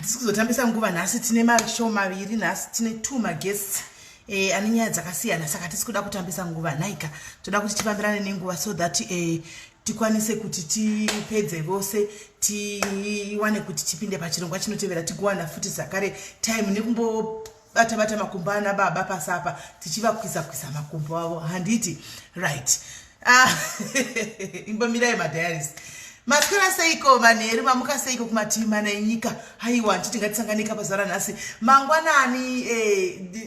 Hatisi kuzotambisa nguva nhasi, tine mashow maviri nhasi, tine two maguests ane nyaya dzakasiyana, saka hatisi kuda kutambisa nguva nhaika. Toda kuti tifambirane nenguva so that tikwanise kuti tipedze vose, tiwane kuti tipinde pachirongwa chinotevera, tigowana futi zvakare time nekumbobata bata makumbo ana baba pasapa tichivakwisa kwisa makumbo avo, handiti? Right. Ah, imbomirai madiaries. Maswera seiko manheru, mamuka seiko kumativi mana enyika? Haiwa, nditi ngatisanganika pazuva ranhasi. Mangwanani,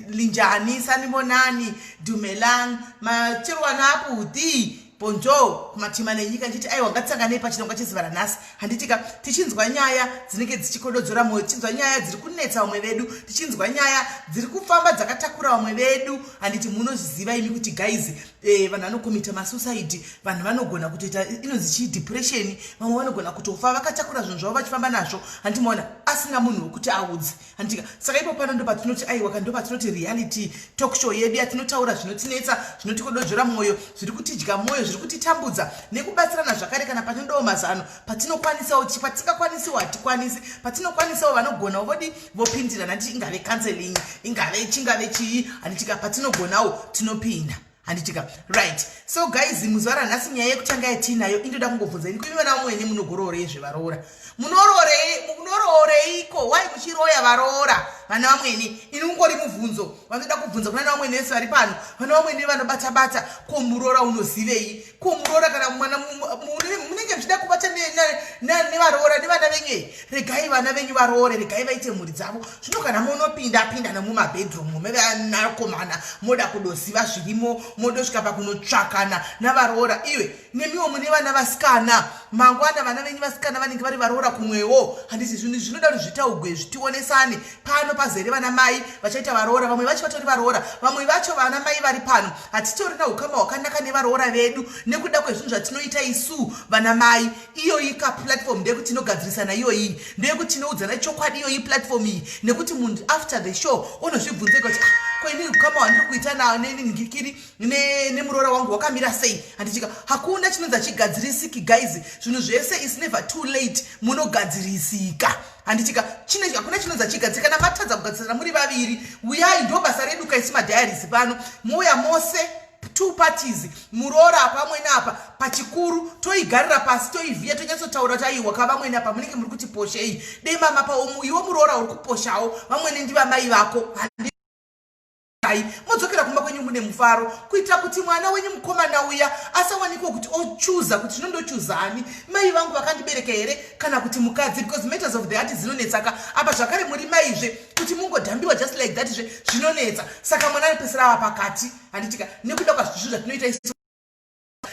linjani, sanibonani, dumelang, macherwana aputi, bonjour kumativi mana enyika. Ndichiti aiwa, ngatisanganei pachirongwa chezuva ranhasi, handitika? Tichinzwa nyaya dzinenge dzichikododzora mwoyo, tichinzwa nyaya dziri kunetsa vamwe vedu, tichinzwa nyaya dziri kufamba dzakatakura vamwe vedu, handiti? Munozviziva imi kuti guys, vanhu vanokomita masuicide, vanhu vanogona kutoita inonzi chii, depression, vamwe vanogona kutofa vakatakura zvinhu zvavo vachifamba nazvo, handimaona asina munhu wekuti audze, handitika? Saka ipo pano ndo patinoti aiwa ka, ndo patinoti reality talk show yedu yatinotaura zvinotinetsa, zvinotikododzvera mwoyo, zviri kutidya mwoyo, zviri kutitambudza, nekubatsirana zvakare kana patinodawo mazano, patinokwanisawo, patisingakwanisiwo hatikwanisi, patinokwanisawo vanogonawo vodi vopindira, handiti? Ingave counseling, ingave chingave chii, handitika? Patinogonawo tinopinda, handitika? Right. So guys, muzuva ranhasi nyaya yekutanga yatiinayo indoda kungobvunza ini, kuimi vana vamwene munogoroorei zvevaroora? Munorooreiko? Wai muchiroya varoora, vana vamwene? Ini ungori mubvunzo vanoda kubvunza kuna vamwene vese vari pano, vana vamwene vanobata bata. Ko muroora unozivei? Ko muroora kana mwana munenge muchida kubata nevaroora nevana venyu? Regai vana venyu varoore, regai vaite mhuri dzavo. Zvino kana munopinda pinda nemumabedroom mevanakomana, moda kudoziva zvirimo, modosvika pakunotsvakana navaroora. Iwe nemiwo mune vana vasikana, mangwana vana venyu vasikana vanenge vari varoora kumwewo, handiti? Zvinhu zvinoda kuti zvitaugwe, zvitionesane pano. Pazere vana mai vachaita varoora, vamwe vacho vatori varoora, vamwe vacho vana mai vari pano hatitorina ukama hwakanaka nevaroora vedu nekuda kwezvinhu zvatinoita isu vana mai. Iyoyi ka platform ndeyekuti tinogadzirisana, iyoyi ndeyekuti tinoudzana chokwadi, iyoyi platform iyi, nekuti munhu after the show unozvibvunzeka kuti, ah, ko inini ukama hwandiri kuita neningikiri nemuroora wangu wakamira sei? Handitika? Hakuna chinonzi achigadzirisiki guys. Zvinhu zvese is never too late, munogadzirisika, handitika? Hakuna chinonzi achigadzirika. Kana matadza kugadzirana muri vaviri, uyai, ndo basa redu kaisi madiaries pano. Mouya mose two parties, muroora apa, amwene apa, pachikuru toigarira pasi, toivhiya, tonyatsotaura kuti aiwa kavamwene, apa munenge muri kuti poshei, dei mama pawo iwo muroora uri kuposhawo vamwene, ndivamai vako ai, modzokera kumba kwenyu mune mufaro, kuitira kuti mwana wenyu mukomana uya asawanikwa kuti ochuza kuti zvino ndochuzani, mai vangu vakandibereka here kana kuti mukadzi, because matters of the heart dzinonetsaka apa. Zvakare muri maizve kuti mungodhambiwa just like that zve zvinonetsa. Saka mwana anopesera ava pakati, handitika? Nekuda kwazvizvo zvatinoita isu,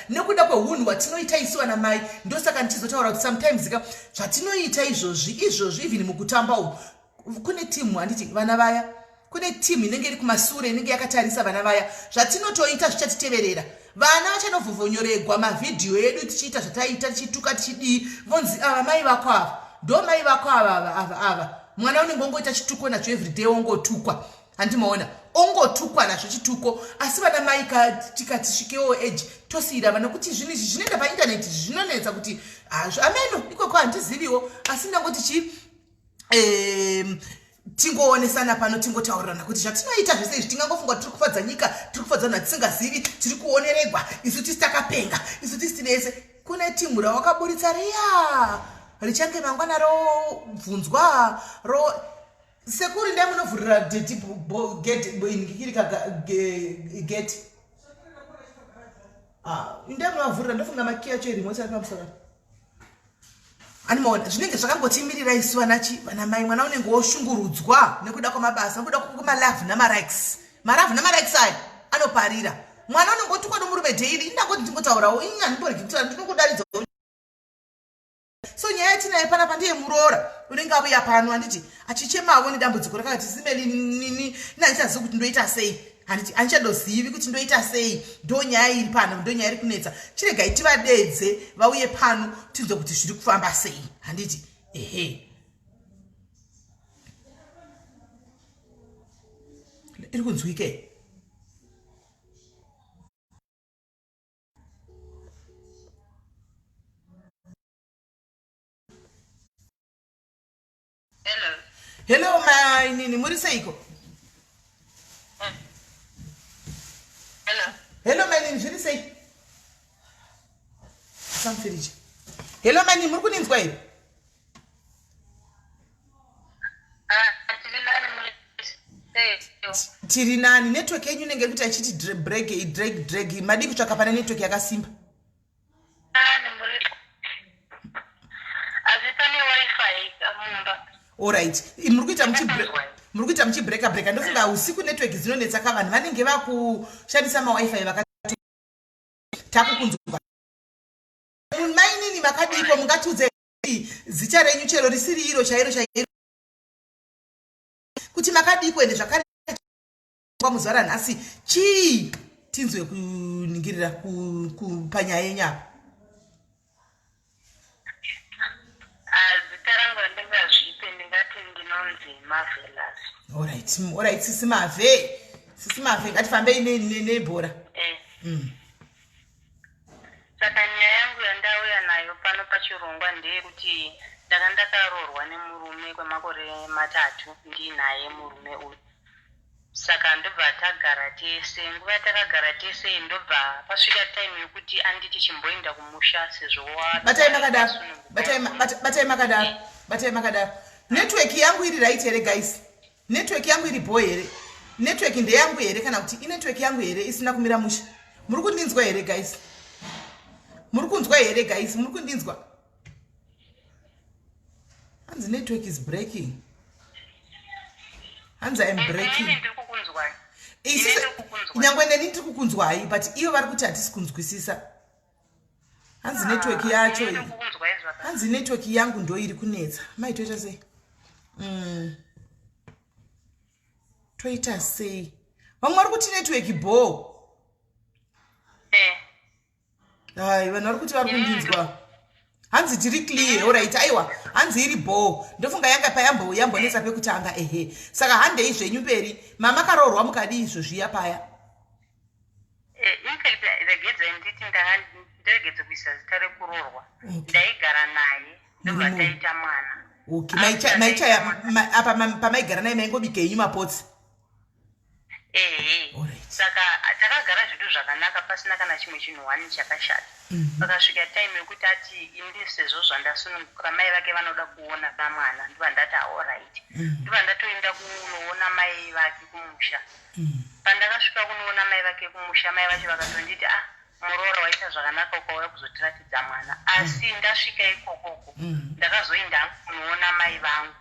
nekuda kweunhu hwatinoita isu vana mai. Ndosaka ndichizotaura kuti sometimes ka zvatinoita izvozvi izvozvi, even mukutamba umu kune timu, handiti? Vana vaya, kune timu inenge iri kumasure inenge yakatarisa vana vaya. Zvatinotoita zvichatiteverera. Vana vachanovhovhonyoregwa mavhidhiyo edu tichiita zvataita, tichituka, tichidii, vonzi ava mai vako ava, ndo mai vako ava ava ava ava. Mwana unenge ongoita chituko nacho everyday, ongotukwa, handimaona? Ongotukwa nazvo chituko. Asi vana mai tikati svikewo age tosiyira vana kuti zvinhu izvi zvinoenda paindaneti, zvinonetsa kuti ameno ikoko handiziviwo. Asi ndangoti chii, tingoonesana pano, tingotaurirana kuti zvatinoita zvese izvi, tingangofunga tiri kufadza nyika, tiri kufadza vanhu vatisingazivi, tiri kuoneregwa isu tisi takapenga, isu tisi tinese. Kune timu rawakaburitsa riya richange mangwana robvunzwa ro sekuri ndai munovhurira dedi kirika gate. Ah, ndai munovhurira, ndofunga makiyi acho eremote ari pamusoro. Animaona zvinenge zvakangotimirira isu vanachi vana mai. Mwana unenge woshungurudzwa nekuda kwamabasa, nekuda kwemalove namalikes. Malove namalikes aya anoparira. Mwana unenge otukwa nomurume daily. Indangoti ndingotaurawo ini, handimboregi kutaura, ndinongodaridza. So nyaya yatinayo panapa ndeye muroora unenge auya pano, handiti? Achichemavo nedambudziko rakati simeli nini, nandichazivi kuti ndoita sei, handiti? Handichadozivi kuti ndoita sei. Ndo nyaya iri pano, ndo nyaya iri kunetsa. Chiregai tivadedze vauye pano, tinzwe kuti zviri kufamba sei, handiti? Ehe, iri kunzwike. Hello. Hello mainini, muri seiko? Hello. Hello mainini, zviri sei? Samfiriji. Hello mainini, muri kuninzwa here? Ah, tiri nani muri sei? Tiri nani. Network yenyu inenge iri kuti achiti break drag drag. Madii kutsvaka pane network yakasimba? Asi pane wifi mumba. Alright, muri kuita muri kuita muchibreka breka. Ndofunga usiku network dzinonetsa ka, vanhu vanenge vakushandisa mawifi vaka takukunzwa. Mainini, makadiko? Mungatiudze zita renyu chero risiri iro chairo chairo, kuti makadiko? Ende zvakare muzuva ranhasi chii? Tinzwe kuningirira panyaya yenyu apa. Ah, zita rangu handingazvipe, ndingati ndinonzi Marvelous. Alright, sisi Mave, sisi Mave, ngatifambei nebhora. Eh. Saka nyaya yangu yandauya nayo pano pachirongwa ndeyekuti ndanga ndakaroorwa nemurume kwemakore 3 ndiinaye murume uyu. Saka ndobva tagara tese. Nguva yatakagara tese, ndobva pasvika time yokuti anditi chimboenda kumusha sezvo Batai makadaro, batai makadaro, batai makadaro. Network yangu iri right here, guys? Network yangu iri bho here? Network ndeyangu here, kana kuti inetwork yangu here isina kumira mushe? Muri kundinzwa here, guys? Muri kunzwa here, guys? Muri kundinzwa? Hanzi network is breaking. Hanzi I'm breaking. Nyangwe neni ndiri kukunzwai, but iyo vari kuti hatisi kunzwisisa. Hanzi ah, network yacho, hanzi network yangu ndo iri kunetsa. Mai, toita sei? Toita sei? Vamwe vari kuti network bho. Eh. Hai, vanhu vari kuti vari kundinzwa. Hanzi tiri clear. Alright, aiwa, hanzi iri bho. Ndofunga yanga payambo yambonetsa pekutanga. Ehe, saka handei zvenyu mberi. Mama karoorwa mukadii izvo zviya paya? Eh, in fact, regedzai nditi ndanga ndiregedze kuisa zita rekuroorwa. Ndaigara naye, ndobva taita mwana. Okay, maichaya apa pamaigara naye maingobika henyu mapotsi? Ehe. Saka takagara zvedu zvakanaka, pasina kana chimwe chinhu wani chakashata. Pakasvika time yokuti ati ini sezvo zvandasununguka, mai vake vanoda kuona mwana. Ndobva ndati alright. Ndobva ndatoenda kunoona mai vake kumusha. Pandakasvika kunoona mai vake kumusha, mai vacho vakatonditi, "Ah, muroora, waita zvakanaka ukauya kuzotiratidza mwana." Asi ndasvika ikokoko, ndakazoenda hangu kunoona mai vangu,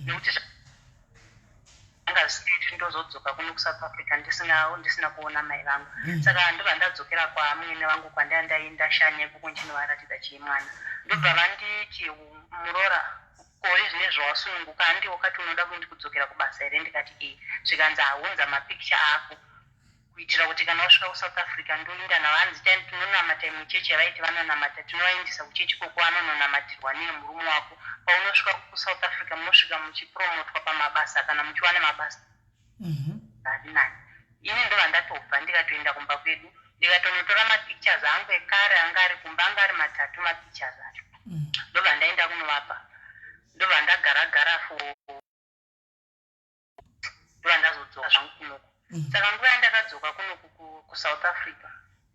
nekuti zvanga zvisiri ndozodzoka kuno kuSouth Africa ndisina kuona mai vangu. Saka ndobva ndadzokera kwamwene vangu kwandanga ndaindashanya ikoko, ndichinovaratidza chii mwana. Ndobva vanditi, "Muroora, kore zvinezvi wasununguka, handi wakati unoda kuindi kudzokera kubasa here?" Ndikati, "E." Zvikanzi, "Haunza mapikicha ako kuitira kuti kana wasvika kuSouth Africa ndoinda navo." Hanzi tinonamata imwe chechi yavaiti vanonamata, tinovaindisa kuchechi koko, anononamatirwa nemurume wako. Paunosvika kuSouth Africa munosvika muchipromotwa pamabasa kana muchiwana mabasa ari nani. Ini ndobva ndatobva ndikatoenda kumba kwedu, ndikatonotora mapictures angu ekare anga ari kumba, anga ari matatu mapictures acho. Ndobva ndaenda kunovapa, ndobva ndagara gara for, ndobva ndazodzoka zvangu kunoku. Saka nguva yandakadzoka kunoku kuSouth Africa,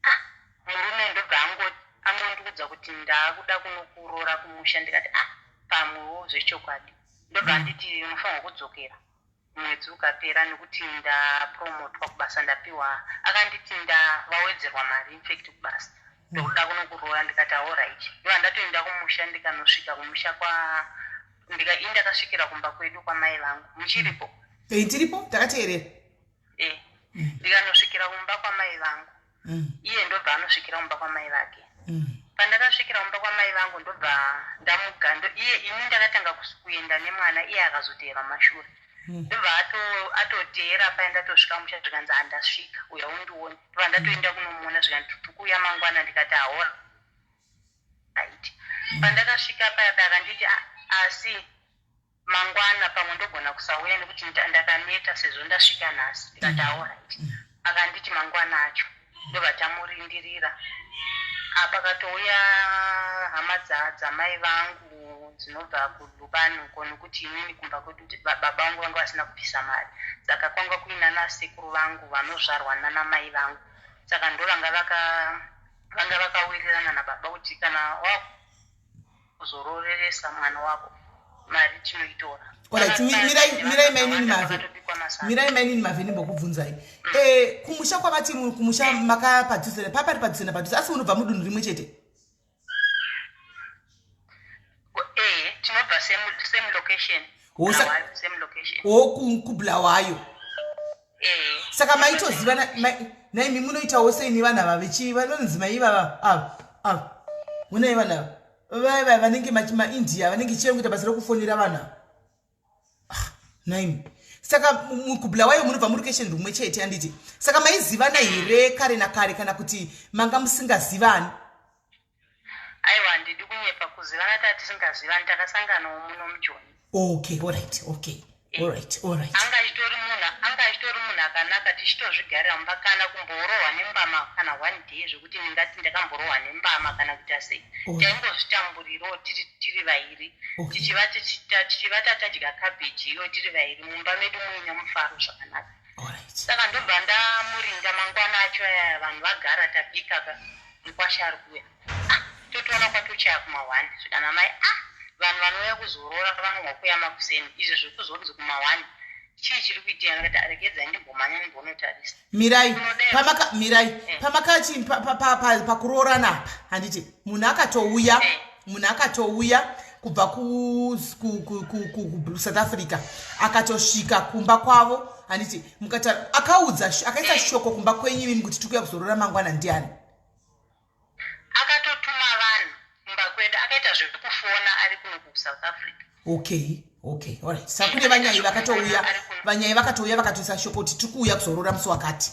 ah, murume ndobva angondiudza kuti ndaakuda kunokuroora kumusha. Ndikati, "Ah, pamwewo zvechokwadi." Ndobva anditi unofanirwa kudzokera mwedzi ukapera nekuti ndapromotwa kubasa, ndapiwa, akanditi ndavawedzerwa mari infact kubasa, ndokuda kunokuroora. Ndikati alright. Ndobva ndatoenda kumusha, ndikanosvika kumusha kwa ndika ini ndakasvikira kumba kwedu kwamai vangu. Muchiripo? Ei, tiripo, takateerera. E, ndikanosvikira kumba kwamai vangu. Iye ndobva anosvikira kumba kwamai vake. Pandakasvikira kumba kwamai vangu, ndobva ndamuga iye, ini ndakatanga kuenda nemwana, iye akazoteera mashure. Ndobva atoteera paya. Ndatosvika musha, zvikanzi, "Handasvika, uya undione." Ndobva ndatoenda kunomuona, zvikanzi, "Tikuuya mangwana." Ndikati aora right. Pandakasvika paya paya, akanditi, "Ah, asi mangwana pamwe ndogona kusauya nekuti ndakaneta sezvo ndasvika nhasi." Ndikati alright. Akanditi mangwana acho, ndobva tamurindirira. Apa katouya hama dzamai vangu. dzinobva kuLupane uko, nokuti inini kumba kwedu baba vangu vanga vasina kubvisa mari. Saka kwanga kuina nasekuru vangu vanozvarwa nanamai vangu, saka ndo vanga vaka vanga vakawirirana nababa kuti kana wakuzororeresa mwana wako, mari tinoitora. Alright, mirai mainini Mave, mirai mainini Mave, ndimbokubvunzai. Kumusha kwavati kumusha makapadhuze papari padhuze napadhuze, asi unobva mudunhu rimwe chete? Tinobva same location. Same location. O, kuBulawayo. Saka maitozivana naimi? Munoitawo seini vanhu ava vechi vanonzi mai ivava ava ava, munai vanhu ava vaiva vanenge maIndia, vanenge chive kuita basa rekufonera vanhu ava? Ah, naimi, saka kuBulawayo munobva murukesheni rumwe chete, handiti? Saka maizivana here kare nakare, kana kuti manga musingazivani? Aiwa, handidi kunyepa, kuzivana tatisingazivani, takasanganawo muno muJoni. Okay, alright, okay, alright. Anga achitori munhu akanaka, tichitozvigarira mumba, kana kumborohwa nembama kana one day zvekuti ndingati ndakamborohwa nembama kana kuita sei. Taingozvitamburirawo tiri vairi. Tichivata tadya kabheji iyo tiri vairi mumba medu muine mufaro zvakanaka. Saka ndobva ndamurinda mangwana acho aya, vanhu vagara, tabika ka, mukwasha ari kuuya. Ah, totoona kwatochaya kuma1, zvikana mai, ah, vanhu vanouya kuzorora vanonwa kuya makuseni, izvo zvekuzonzi kuma1, chii chiri kuitika? Ndakati aregedzai ndimbomhanya ndimbonotarisa. Mirai, pamaka, mirai. Pamakati pakuroorana apa, handiti munhu akatouya? Munhu akatouya kubva kuSouth Africa, akatosvika kumba kwavo, handiti? Mukata akaudza, akaisa shoko kumba kwenyu imimi kuti tiri kuuya kuzoroora mangwana, ndiani? Akatotuma vanhu kumba kwedu, akaita zvekufona ari kuno kuSouth Africa. Okay, alright. Saka kune vanyai vakatouya, vanyai vakatouya vakatoisa shoko kuti tiri kuuya kuzoroora musi wakati.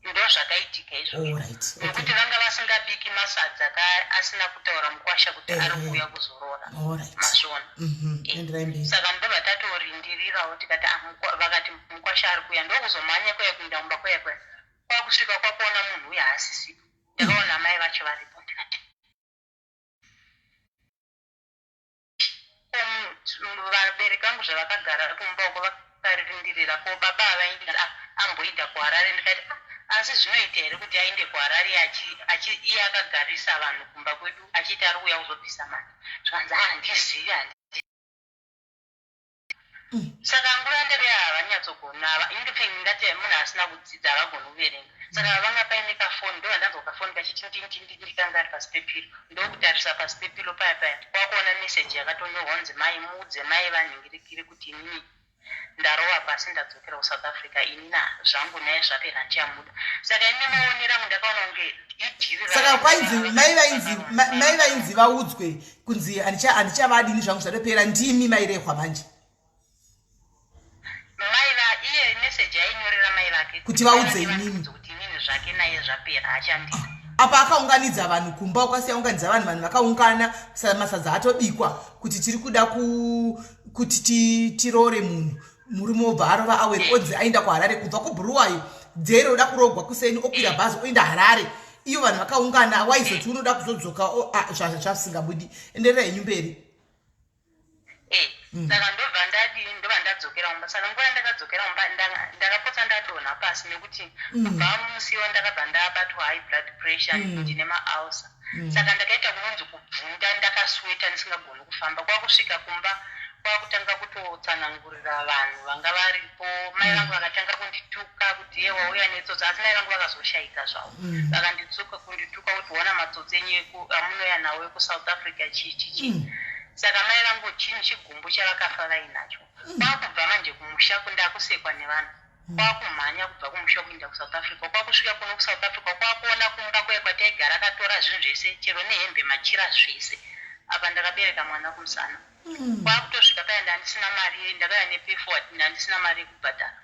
Ndo zvakaitika izvozvo. Nekuti vanga vasingabiki masadza ka asina kutaura mukwasha kuti ari kuuya kuzoroora. Mazviona? Enderai mberi. Saka ndobva tatorindirirawo, tikati, ah, vakati mukwasha ari kuuya, ndokuzomhanya kuya kuinda mumba kuya kuya, kwakusvika kwakuona munhu uya haasisipo. Ndakaona mai vacho varipo, ndikati, ko vabereki vangu zvavakagara kumba uko vakarindirira, ko baba havaenda? Ah, amboenda kuHarare. Ndikati, ah, asi zvinoita here kuti aende kuHarare iye akagarisa vanhu kumba kwedu achiti ari kuuya kuzobvisa mari? Zvikanzi, ah, handizivi, handi. Saka nguva yandakauya havanyatsogona, infact ndingati munhu asina kudzidza havagoni kuverenga. Saka vanga paine kafoni, ndobva ndanzwa kafoni kachiti ndindindindi, kanga ari pasi pepilo. Ndokutarisa pasi pepilo paya paya, kwakuona meseji yakatonyorwa kunzi, "Mai, muudze mai vanhingirikire kuti inini ndarova pasi, ndadzokera kuSouth Africa. Inina zvangu naye zvapera, handichamuda." Saka ine maonero angu ndakaona kunge idhiri. Saka kwainzi mai vainzi vaudzwe kunzi handichavadini zvangu, zvatopera, ndimi mairehwa manje? Mai va iye meseji ainyorera mai vake. Kuti vaudze inini. Kuti inini zvake naye zvapera, hachandida. Apa akaunganidza vanhu kumba, ukasiya unganidza vanhu, vanhu vakaungana, masadza atobikwa kuti tiri kuda kuti tiroore munhu, murume obva arova aweri, onzi aenda kuHarare kubva kuBhuruwayo, dzere oda kurogwa kuseni, okwira bhazi oenda Harare, iyo vanhu vakaungana, waizoti unoda kuzodzoka ah, zvasingabudi. Enderera henyu mberi. Saka ndobva ndadii? Ndobva ndadzokera kumba. Saka nguva yandakadzokera kumba, ndakapotsa ndadonha pasi, nekuti kubva musiwo ndakabva ndabatwa high blood pressure, ndine maulcer. Saka ndakaita kunonzi kubvunda, ndakasweta, ndisingagoni kufamba. Kwakusvika kumba kwakutanga kutotsanangurira vanhu vanga varipo. Mai vangu vakatanga kundituka kuti, "Ye, wauya netsotsi." Asi mai vangu vakazoshayika zvavo. Vakanditsuka, kundituka kuti, "Ona matsotsi enyu amunouya nawo ekuSouth Africa, chii chii chii." Saka mai vangu chinhu chigumbu chavakafa vainacho. Kwakubva manje kumusha ndakusekwa nevanhu, kwakumhanya kubva kumusha kuenda kuSouth Africa. Kwakusvika kuno kuSouth Africa, kwakuona kumba kuya kwataigara akatora zvinhu zvese, chero nehembe, machira, zvese. Apa ndakabereka mwana kumusana. Kwakutosvika paya ndandisina mari, ndakauya nepayforward, ndandisina mari yekubhadhara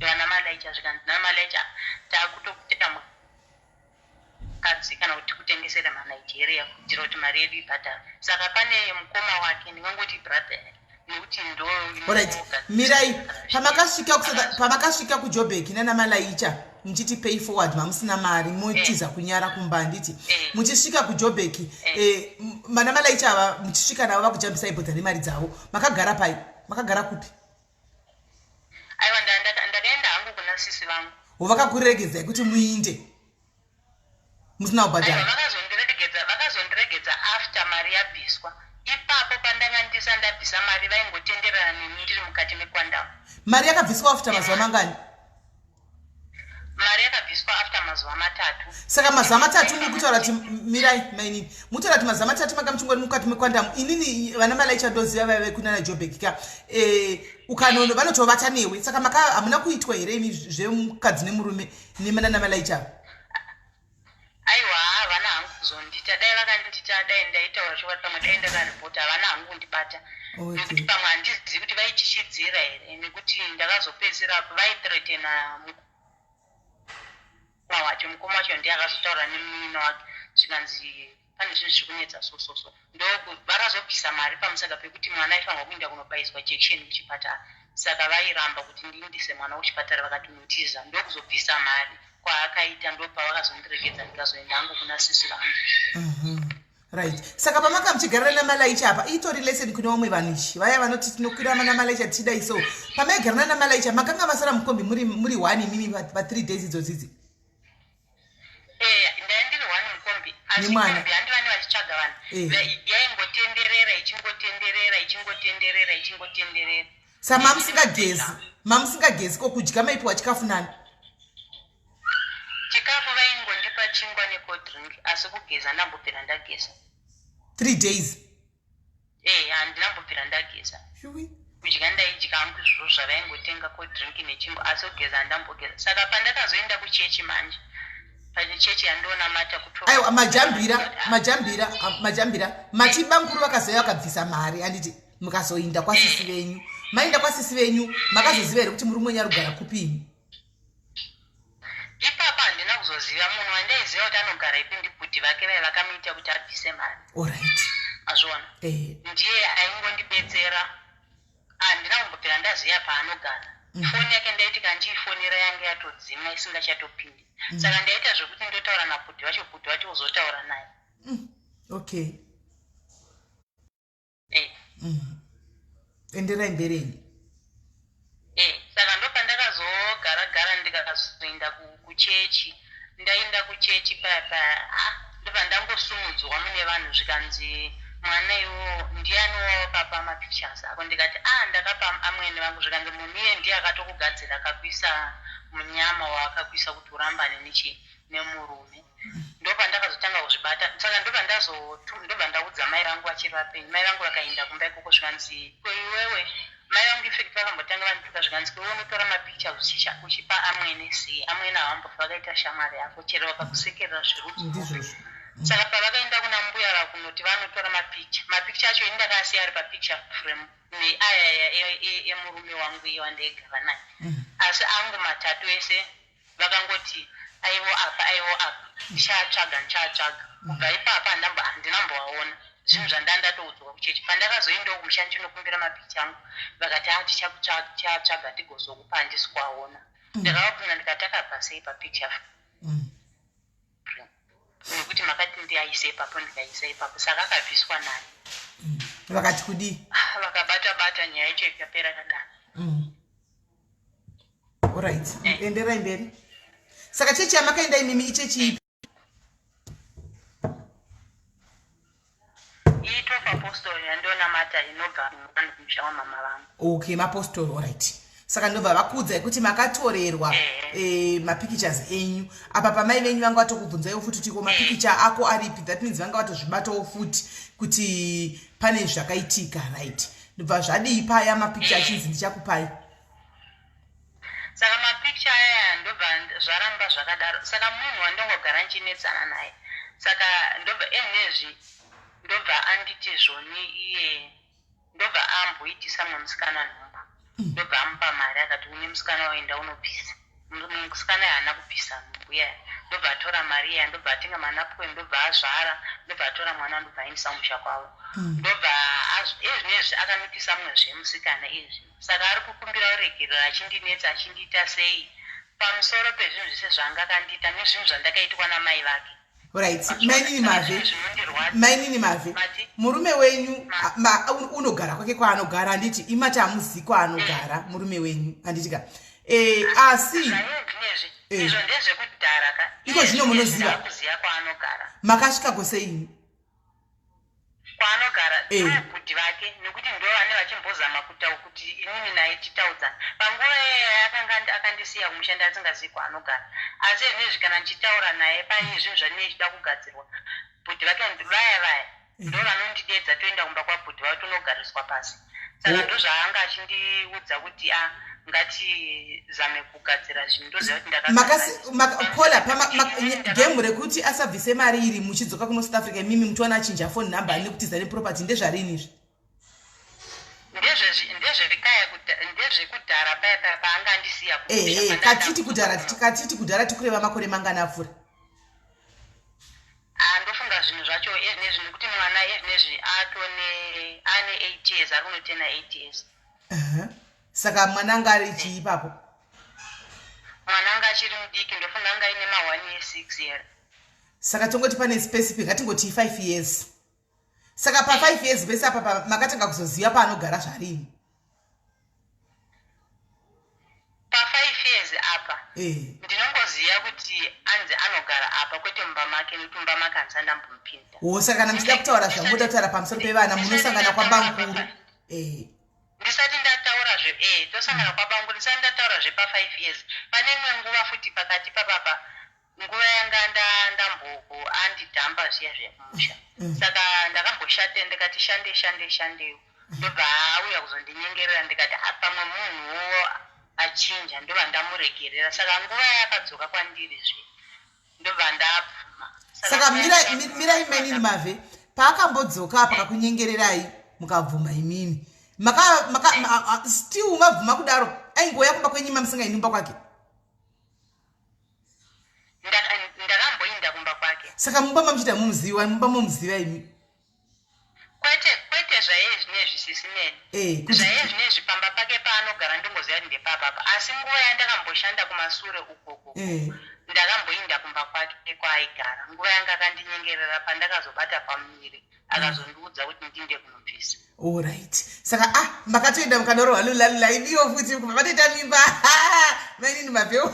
vana malaicha. Zvikanzi namalaicha, "Takutokuita mukadzi kana kuti tikutengesere maNigeria kuitira kuti mari yedu ibhadharwe." Saka pane mukoma wake, ndingangoti brother yake, nekuti ndo Alright, mirai. Pamakasvika kuJobek nana malaicha. muchiti pay forward mamusina mari motiza eh. kunyara kumba handiti eh. muchisvika kujobek eh. Mana malaicha ava muchisvika navo vakujambisai bhodha nemari dzavo makagara pai makagara kupi? Aiwa, ndakaenda hangu kuna sisi vangu. Vakakuregedzai kuti muinde musina kubhadhara? Vakazondiregedza, vakazondiregedza after mari yabviswa. Ipapo pandanga ndisa ndabvisa mari vaingotenderana neni ndiri mukati mequantum. Mari yakabviswa after mazuva mangani? Mari yakabviswa after mazuva 3. Saka mazuva 3 muri kutaura kuti, mirai mainini, mutaura kuti mazuva 3 manga muchingori mukati mequantum. Inini vana malaicha ndoziva vaive kunana Jobek ka ukanono vanotovata newe. Saka maka hamuna kuitwa here imi zvemukadzi nemurume nemanana malaicha? Aiwa, havana hangu kuzondita. Dai vakandita, dai ndaitaura chokwadi, pamwe dai ndakaripota. Havana hangu kundibata nekuti pamwe handizivi kuti vaityityidzira here, nekuti ndakazopedzisira vaithreatena mukoma wacho. Mukoma wacho ndiye akazotaura nemunin'ina wake, zvikanzi pane zvinhu zviri kunetsa so so so. Ndo vakazobvisa mari pamusaka pekuti mwana aifanirwa kuenda kunobayiswa jekisheni kuchipatara. Saka vairamba kuti ndiindise mwana kuchipatara, vakati unotiza. Ndokuzobvisa mari kwaakaita, ndopavakazondiregedza ndikazoenda hangu kuna sisi vangu. Right, saka pamanga muchigarana namalaicha apa, itori lesson kune vamwe vanhu ichi, vaya vanoti tinokwira namalaicha tichidai. So pamaigarana namalaicha makanga masara mukombi muri one imimi pa3 days idzodzidzi? Ndai ndiri one mukombi, asi Nemwana. Kombi handi vane vachitsvaga vanhu. Yaingotenderera, ichingotenderera, ichingotenderera, ichingotenderera. Sa mamusingagezi, ko kudya maipiwa chikafu nani? Chikafu vaingondipa chingwa necold drink, asi kugeza ndambobvira ndageza. 3 days? Handinambobvira ndageza. Shuwi. Kudya ndaidya hangu izvozvo zvavaingotenga, cold drink nechingwa, asi kugeza handambogeza. Saka pandakazoenda kuchechi manje, pachechi yandonamata. Aiwa, majambira, majambira, majambira. Mati bamukuru vakazouya vakabvisa mari, handiti? Mukazoinda kwasisi venyu, maenda kwasisi venyu, makazoziva here kuti murume wenyu arikugara kupini? Ipapa handina kuzoziva. Munhu wandaiziva kuti anogara ipi ndibhudhi vake vai vakamuita kuti abvise mari. Azviona. Ndiye aingondibetsera. Handina kumbobvira ndaziva paanogara. Foni yake ndaiti kandichiifonera yange yatodzimwa, isingachatopindi. Saka ndaita zvekuti ndotaura nabhudhi vacho, bhudhi vacho uzotaura naye. Enderai mberi. Saka ndopandakazogara gara ndikazoenda kuchechi. Ndaenda kuchechi paya paya, ah, ndobva ndangosumudzwa mune vanhu, zvikanzi, "Mwana iwowo ndiani wawakapa mapictures ako?" Ndikati, "A, ndakapa amwene vangu." Zvikanzi, "Munhu iye ndiye akatokugadzira, akakuisa munyama waakakuisa kuti urambane nechi nemurume." Ndopandakazotanga kuzvibata. Saka ndobva ndaudza mai vangu vachiri vapenyu. Mai vangu vakaenda kumba ikoko, zvikanzi, "Ko iwewe?" Mai vangu in fact vakambotanga vandituka, zvikanzi, "Ko iwe unotora mapictures uchipa amwene sei? Amwene havambofa vakaita shamwari yako chero vakakusekerera zverudzi." Ndizvozvo. Saka pavakaenda kuna mbuya vakunoti vanotora mapicha, mapicha acho ini ndakaasiya ari papicture frame neaya emurume wangu iye wandaigara naye, asi angu matatu ese vakangoti aivo apa, aivo apa, ndichaatsvaga, ndichaatsvaga. Kubva ipapa handinamboaona. Zvinhu zvandanga ndatoudzwa kuchechi. Pandakazoendawo kumusha ndinokumbira mapicha angu, vakati, "A, tichatsvaga tigozokupa." Handisi kuaona. Ndakavabvunza ndikati, "Akabva sei papicture frame? Nekuti makati ndiaise ipapo, ndikaisa ipapo, saka akabviswa nani?" Vakati kudii? Vakabata bata, nyaya yacho ikapera kadaro. Alright, enderai mberi. Saka chechi yamakaenda imimi ichechi ipi? Itwa papostori yandonamata inobva kumusha wamama vangu. Okay, mapostori, alright. Saka ndobva vakuudzai kuti makatorerwa mapictures enyu. Apa pamai venyu vanga vatokubvunzaiwo futi kuti, "Ko mapikicha ako aripi?" That means vanga vatozvibatawo futi kuti pane zvakaitika, right? Ndobva zvadii paya mapikicha achinzi ndichakupai? Saka mapikicha aya ndobva zvaramba zvakadaro. Saka munhu wandongogara ndichinetsana naye, saka ndobva enezvi ndobva anditi zvoni iye ndobva amboitisa mumwe musikana nhumbu, ndobva amupa mari, akati, "Une musikana waenda unobvisa." Musikana haana kubvisa nhumbu iyaya. Ndobva atora mari iyaya, ndobva atenga manapukeni, ndobva azvara, ndobva atora mwana, ndobva aendesa kumusha kwavo. Ndobva ezvinezvi akamitisa mumwe zvemusikana izvi. Saka ari kukumbira uregerero, achindinetsa, achindiita sei. Pamusoro pezvinhu zvese zvaanga akandiita nezvinhu zvandakaitwa namai vake. Right, mainini Mave, mainini Mave, murume wenyu unogara kwake kwaanogara, handiti? Imati hamuzivi kwaanogara mm. murume wenyu, handiti ka? E, asi eh. izvo ndezvekudhara ka. Iko zvino munoziva makasvika kose imi Kwaanogara eh. Bhudhi vake, nekuti ndo vane vachimbozama kutau kuti inini naye titaudzana. Panguva iyaya akanga akandisiya kumusha ndasingazivi kwaanogara, asi zvinezvi kana ndichitaura naye paine zvinhu zvandinenge ndichida kugadzirwa, bhudhi vake vaya vaya ndo vanondidedza, toenda kumba kwabhudhi vavo tonogariswa pasi. Saka oh. Ndozvaanga achindiudza kuti a ah, ngatizame kugadzira zvinhu, ndoziva kuti ndakakola gemu rekuti asabvise mari iri muchidzoka kuno South Africa, imimi muchiwana achinja phone number nekutiza neproperty, ndezvarini izvi? Ndezvekudhara paya paya paanga andisiya. Ehe, katiti kudhara, katiti kudhara tikureva makore mangani apfuura? Ah, ndofunga zvinhu zvacho ezvinezvi, nekuti mwana ezvinezvi atone ane 8 years, ari kunotena 8 years. Saka mwana anga ari chii ipapo? Mwana anga achiri mudiki, ndofunga anga aine ma1 year 6 year. Saka tongoti pane specific, ngatingoti 5 years. Saka pa5 years pese apa makatanga kuzoziva paanogara zvarini? Pa5 years apa eh. Ndinongoziva kuti anzi anogara apa, kwete mumba make, nekuti mumba make handisati ndambomupinda. Wo, saka kana muchida kutaura zvamunoda kutaura pamusoro pevana, munosangana kwabankuru eh. Ndisati ndataura zve e tosangana kwabankuru. Ndisati ndataura zvepa5 years, pane imwe nguva futi pakati papapa, nguva yanga ndambo andidhamba zviya zvemusha. Saka ndakamboshate, ndikati shande shande shandewo, ndobva auya kuzondinyengerera, ndikati ah, pamwe munhuwo achinja, ndobva ndamuregerera. Saka nguva yaakadzoka kwandiri zve, ndobva ndabvuma. Saka mirai, mainini Mave, paakambodzoka apa kakunyengererai mukabvuma, imimi still mabvuma kudaro, aingouya kumba kwenyu mamusingaindi kumba kwake? Ndakamboinda kumba kwake. Saka mumba mamuchita mumuziva, mumba momuziva imi? Kwete, kwete, zvaiye zvinezvi sisimeni eh, zvaiye zvinezvi pamba pake paanogara ndingoziva kuti ndepapapa, asi nguva yandakamboshanda kumasure ukoko ndakamboinda kumba kwake kwaaigara, nguva yanga akandinyengerera pandakazobata pamuviri, akazondiudza kuti ndinde kunobvisa. Allright, saka ah, makatoenda mukanorohwa lulalula imiwo futi kubva matoita mimba, mainini Mapeu?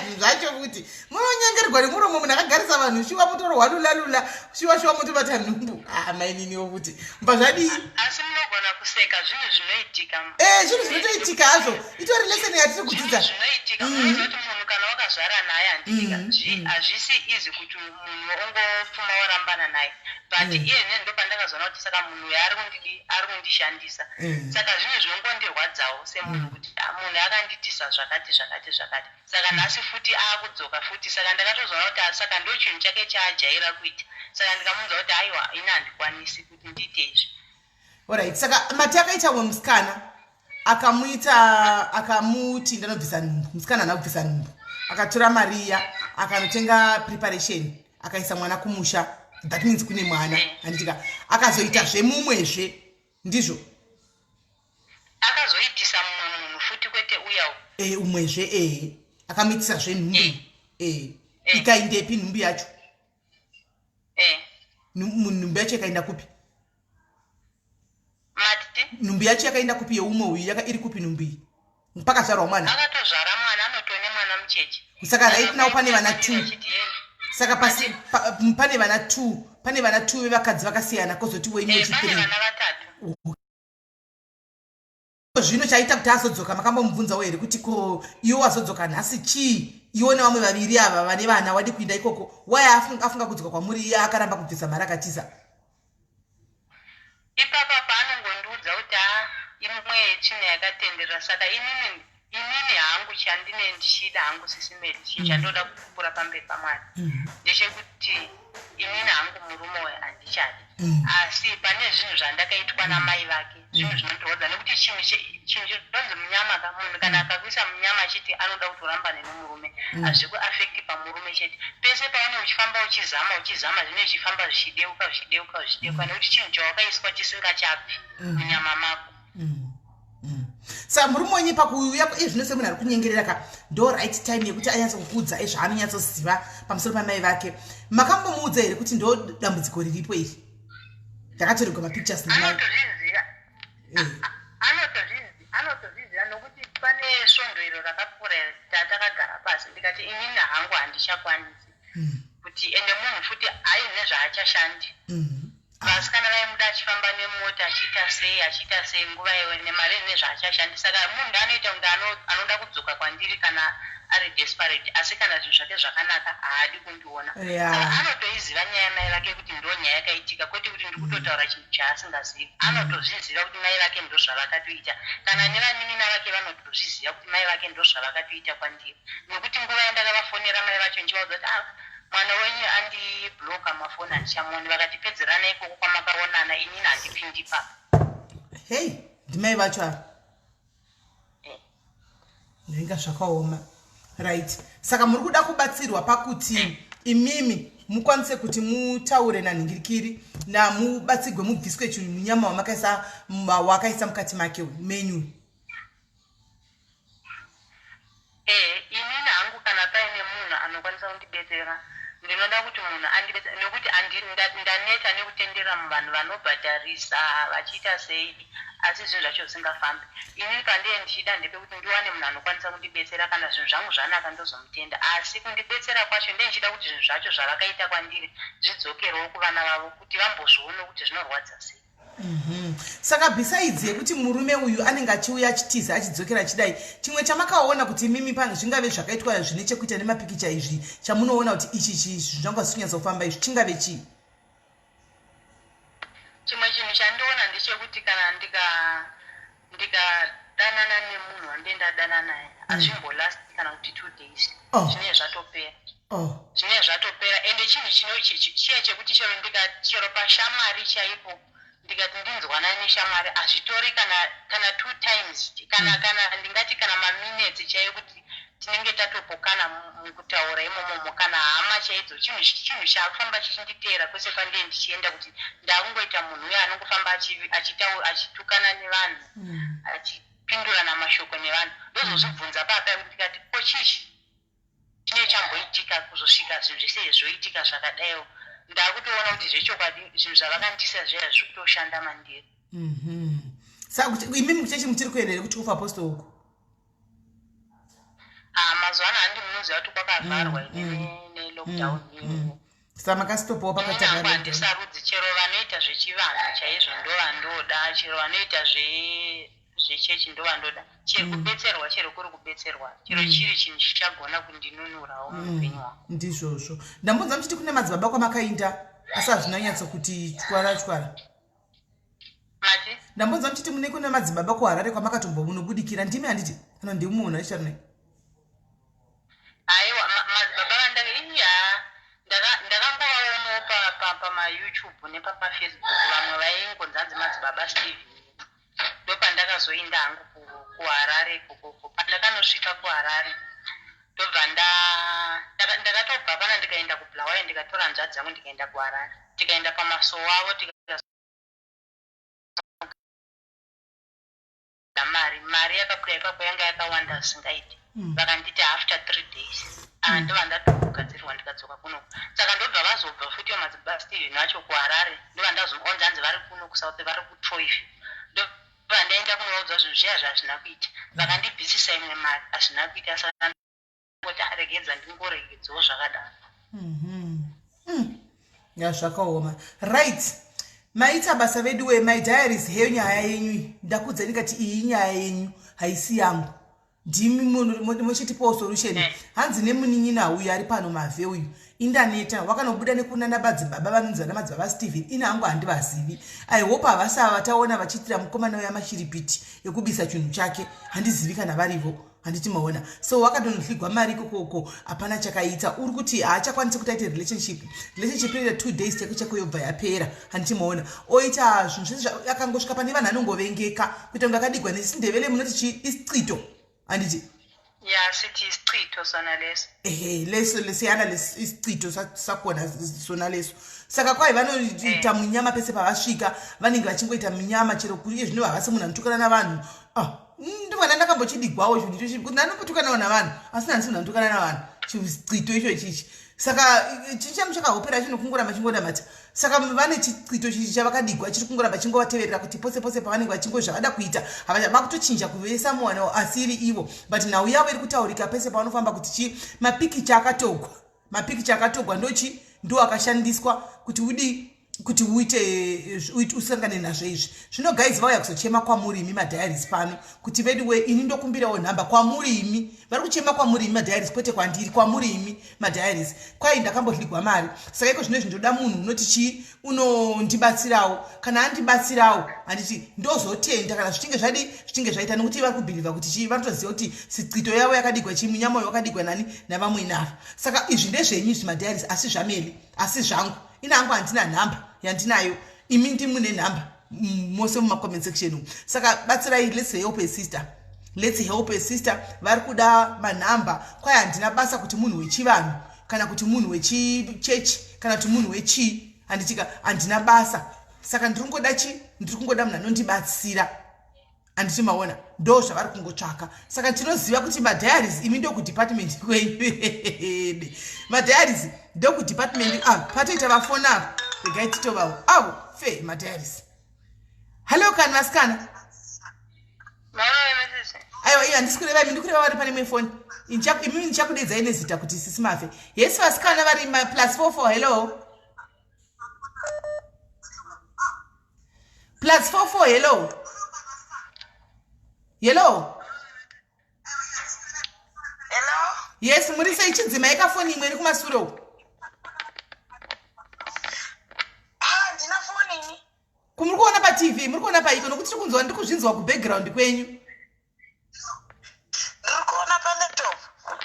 Zvinhu zvacho futi munonyengerwa nemuromo, munhu akagarisa vanhu, shuwa mutorohwa lulalula, shuwa shuwa mutobata nhumbu. Ah, maininiwo futi mba zvadii? Asi munogona kuseka, zvinhu zvinoitika. E, zvinhu zvinotoitika hazvo, itori lesson yatiri kudzidza. Zvinoitika. Unoziva kuti munhu kana wakazvara naye, handitika, hazvisi easy kuti munhu ongopfuma warambana naye, but iye zvine ndo pandakazoona kuti saka munhu uyu ari kundidi, ari kundishandisa. Saka zvinhu zvinongondirwadzawo semunhu kuti ah, munhu akanditisa zvakati zvakati zvakati, saka nhasi futi akudzoka futi. Saka ndakatozoona kuti ah, saka ndo chinhu chake chaajaira kuita. Saka ndikamuudza kuti aiwa, ini handikwanisi kuti ndiite izvi. Allright, saka mati akaita umwe musikana, akamuita, akamuti ndanobvisa nhumbu, musikana haana kubvisa nhumbu, akatora mariya akanotenga preparation, akaisa mwana kumusha. That means kune mwana, handitika? Akazoita zvemumwezve, ndizvo? Akazoitisa mumwe munhu futi, kwete uyawo. E, umwezve, ehe, akamuitisa zvenhumbu. E, ikaindepi nhumbu yacho? Nhumbu yacho yakaenda kupi? Mati? Nhumbu yacho yakaenda kupi yeumwe uyu? Yaka iri kupi nhumbu iyi pakazvarwa mwana? Akatozvara mwana, anotone mwana mucheche. Saka right now pane vana two. Saka pasi pane vana two, pane vana two vevakadzi vakasiyana, kozoti wenyu wechithree. Vana vatatu. Zvino chaita kuti azodzoka, makambomubvunzawo here kuti ko iwe wazodzoka nhasi chii, iwe nevamwe vaviri ava vane vana wadi kuinda ikoko? Why afunga kudzoka kwamuri, iye akaramba kubvisa mari akatiza? Ipapa paanongondiudza kuti a imwe yetsvina yakatenderera. Saka inini hangu chandine ndichida hangu, sisimeli, chinhu chandoda kupupura pamberi paMwari ndechekuti inini hangu murume uyu handichadi, asi pane zvinhu zvandakaitwa namai vake, zvinhu zvinondirwadza, nekuti chinhu chinhu chinonzi munyama ka, munhu kana akakuisa munyama achiti anoda kuti urambane nomurume, hazvikuafekti pamurume chete. Pese paune uchifamba uchizama uchizama, zvinenge zvichifamba zvichideuka zvichideuka zvichideuka, nekuti chinhu chawakaiswa chisingachabvi munyama mako. Saka murume wenyu pakuuya iye zvino semunhu ari kunyengerera ka, ndo right time yekuti anyatso kukuudza ezvaanonyatsoziva pamusoro pamai vake. Makambomuudza here kuti ndo dambudziko riripo iri? Ndakatorerwa mapictures namai. Anotozviziva. Anotozviziva nokuti pane svondo iro rakapfuura tatakagara pasi, ndikati inini hangu handichakwanisi kuti ende munhu futi aine zvaachashandi. Vasikana vaimuda achifamba nemota, achiita sei, achiita sei, nguva iyoyo nemari ine zvaachashandi. Saka munhu anoita kunge anoda kudzoka kwandiri kana ari desperate, asi kana zvinhu zvake zvakanaka haadi kundiona. Saka anotoiziva nyaya yamai vake kuti ndo nyaya yakaitika, kwete kuti ndiri kutotaura chinhu chaasingazivi. Anotozviziva kuti mai vake ndo zvavakatoita. Kana nevanin'ina vake vanotozviziva kuti mai vake ndo zvavakatoita kwandiri, nekuti nguva yandakavafonera mai vacho ndichivaudza kuti, ah, mwana wenyu andibloka mafoni, handichamuoni, vakati pedzerana ikoko kwamakaonana, inini handipindi ipapo. Hei, ndimai vacho ava. Ndinga zvakaoma. Right, saka muri kuda kubatsirwa pakuti imimi mukwanise kuti mutaure nanhingirikiri namubatsigwe, mubviswe chinhu munyama wamakaisa, wakaisa mukati make menyu. Inini hangu, kana paine munhu anokwanisa kundibetsera, ndinoda kuti munhu andibetsere, nekuti ndaneta nekutendera muvanhu vanobhadharisa vachiita sei, asi zvinhu zvacho zvisingafambi. Inini pandee ndichida ndepekuti ndiwane munhu anokwanisa kundibetsera. Kana zvinhu zvangu zvanaka, ndozomutenda, asi kundibetsera kwacho ndee ndichida kuti zvinhu zvacho zvavakaita kwandiri zvidzokerewo kuvana vavo, kuti vambozvione kuti zvinorwadza sei. Saka besides yekuti murume uyu anenge achiuya achitiza, achidzokera, achidai, chimwe chamakaona kuti imimi pane zvingave zvakaitwa zvine chekuita nemapikicha izvi, chamunoona kuti ichi zvanga zvisi kufamba izvi, chingave chii? Chimwe chinhu chandiona ndechekuti kana ndikadanana nemunhu wandee ndadana naye, hazvimbolasti kana kuti 2 days. Zvinenge zvatopera. Zvinenge zvatopera. Ende chinhu chino chiya chekuti chero ndika chero pashamwari chaipo, ndikati ndinzwanana neshamwari, hazvitori kana two times, kana kana ndingati kana maminutes chaiyo kuti tinenge tatopokana mukutaura imomomo. Kana hama chaidzo, chinhu chaakufamba chichinditeera kwese kwandee ndichienda, kuti ndaakungoita munhu uyo anongofamba achitukana nevanhu, achipindurana mashoko nevanhu. Ndozozvibvunza papa kuti, ndikati, ko chii chine chamboitika kuzosvika zvinhu zvese zvoitika zvakadaiwo? Ndakutoona kuti zvechokwadi zvinhu zvavakandisa zviya zviri kutoshanda mandiri. Saka kuti imimi kuchechi muchiri kuenda here, kuchief apostle uku? Ah, mazuva ano handi, munoziva kuti kwakavharwa nelockdown. Saka makasitopawo pakati? Hangu handisarudzi. Chero vanoita zvechivanhu chaizvo ndovandoda, chero vanoita zvechechi ndovandoda, chero kubetserwa, chero kuri kubetserwa, chero chiri chinhu chichagona kundinunurawo muupenyu hwangu. Ndizvozvo. Ndambonzwa muchiti kune madzibaba kwamakainda, asi hazvina nyatsokuti tyara tyara. Mati? Ndambonzwa muchiti mune kune madzibaba kuHarare kwamakatombomunobudikira. Ndimi, handiti? Kana ndimumwe munhu achichari nai? Aiwa, madzibaba vandanga iya, ndakangovaonawo pamaYouTube nepamaFacebook, vamwe vaingonzanzi Madzibaba Steven. Ndopandakazoinda hangu kuHarare ikokoko. Pandakanosvika kuHarare, ndobva ndakatobva pana, ndikaenda kuBulawayo, ndikatora hanzvadzi yangu, ndikaenda kuHarare, tikaenda pamasowo avo, tikazogara mari yakabuda ipapo yanga yakawanda zvisingaiti. Vakanditi after 3 days. Ah, ndobva ndatogadzirwa, ndikadzoka kuno. Saka ndobva vazobva futi madzibaba Steven vacho kuHarare, ndobva ndazonzanzi vari kuno kuSouth, vari kuTroyville. Ndobva ndaenda kunovaudza zvinhu zviya zvazvina kuita. Vakandibvisisa imwe mari, hazvina kuita. Saka ndangoti aregedza, ndingoregedzawo zvakadaro. Ya, zvakaoma. Right, maita basa vedu we my diaries. Heyo nyaya yenyu iyi. Ndakudza ndikati iyi nyaya yenyu, haisi yangu. Ndimi muchitipawo solution. Hanzi nemunin'ina uyu ari pano, Mavhe uyu, indaneta wakanobuda nekunana madzibaba vanonzi vana Madzibaba Steven. Ini hangu handivazivi. I hope havasava vataona vachiitira mukomana uya mashiripiti ekubisa chinhu chake. Handizivi kana varivo, handiti maona? So wakatonhligwa mari ikokoko, hapana chakaita. Uri kuti haachakwanisi kuti aite relationship. Relationship inoita 2 days chako chako, yobva yapera, handiti maona? Oita zvinhu zvese, akangosvika pane vanhu anongovengeka, kuita kunge akadigwa nesindevele. Munoti chi isichito, handiti? Ya, sithi isichitho sona leso. Ehe, leso lesiyana isichito sakhona sona leso. Saka kwai vanoita munyama pese pavasvika, vanenge vachingoita munyama. Chero iye zvino havasi munhu anotukana navanhu. Ah, ndibva. mwana ndakambochidigwawo chinhu ichochi kuti ndanopotukanawo navanhu asi handisi munhu anotukana navanhu chicito icho chichi saka chii changu chakahopera chinokungoramba chingonamata saka vane chicito chichi chavakadigwa chiri kungoramba chingovateverera kuti pose pose pavanenge vachingozvavada kuita vakutochinja kuvesa muwana asiri ivo but nhau yavo iri kutaurika pese pavanofamba kuti chii mapikicha akatogwa mapikicha akatogwa ndochi ndo akashandiswa kuti udii kuti uite usangane nazvo izvi zvino guys vauya kuzochema kwamuri imi madiaries pano kuti veduwe ini ndokumbirawo nhamba kwamuri imi vari kuchema kwamuri imi madiaries kwete kwandiri kwamuri imi madiaries kwai ndakambodligwa mari saka iko zvino izvi ndoda munhu unoti chii unondibatsirawo kana andibatsirawo handiti ndozotenda kana zvichinge zvadi zvichinge zvaita nokuti vari kubhilivha kuti chii vanotoziva kuti sicito yavo yakadigwa chii munyama uyo wakadigwa nani navamwene ava saka izvi ndezvenyu izvi madiaries asi zvameli asi zvangu ini hangu handina nhamba yandinayo imi ndimune nhamba mose mumacomment section umu saka batsirai let's help a sister let's help a sister vari kuda manhamba kwai handina basa kuti munhu wechivanhu kana kuti munhu wechichechi kana kuti munhu wechii handitika handina basa saka ndiri kungoda chi ndiri kungoda munhu anondibatsira handiti maona ndo zvavari kungotsvaka saka tinoziva kuti madiaries imi ndokudepartment kwenyu madiaries ndokudepartment ah, patoita vafona apa regai titovawo avo fe madiaries hallo kani vasikana aiwa iyo handisi kureva imi ndikureva vari pane imwe foni imimi ndichakudedzai nezita kuti sisi mafe yes vasikana vari plus 44 hello plus 44 hello hello hello yes muri sei chidzimai kafoni imwe iri kumasure uko ah, ndina foni ini kumuri kuona patv muri kuona paiko nokuti tiri kunzwa ndiri kuzvinzwa kubackground kwenyu ndiri kuona palaptop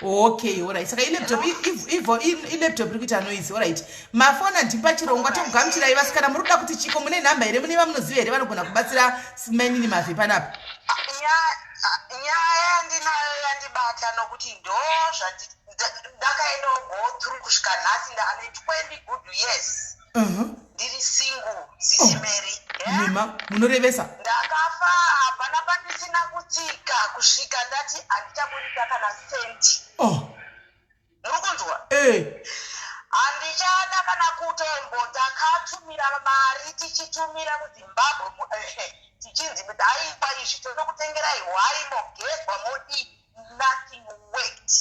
okay orit saka ilaptop ivo ilaptop iri kuita noise orit mafoni andipa chirongwa tokugamuchirai vasikana muri kuda kuti chiko mune nhamba here mune vamunoziva here vanogona kubatsira mainini mavhi panapa nyaya yandinayo yandibata nokuti ndo zvandakaendawo go through kusvika nhasi ndaane 20 good years ndiri single sisi oh. Mary nema munorevesa ndakafa hapana pandisina kutsika kusvika ndati handichaburitsa kana senti oh. muri kunzwa eh. handichada kana kutombo takatumira mari tichitumira kuzimbabwe eh, tichinzi daipa izvi totokutengerai hwai mogezwa modii nothing worked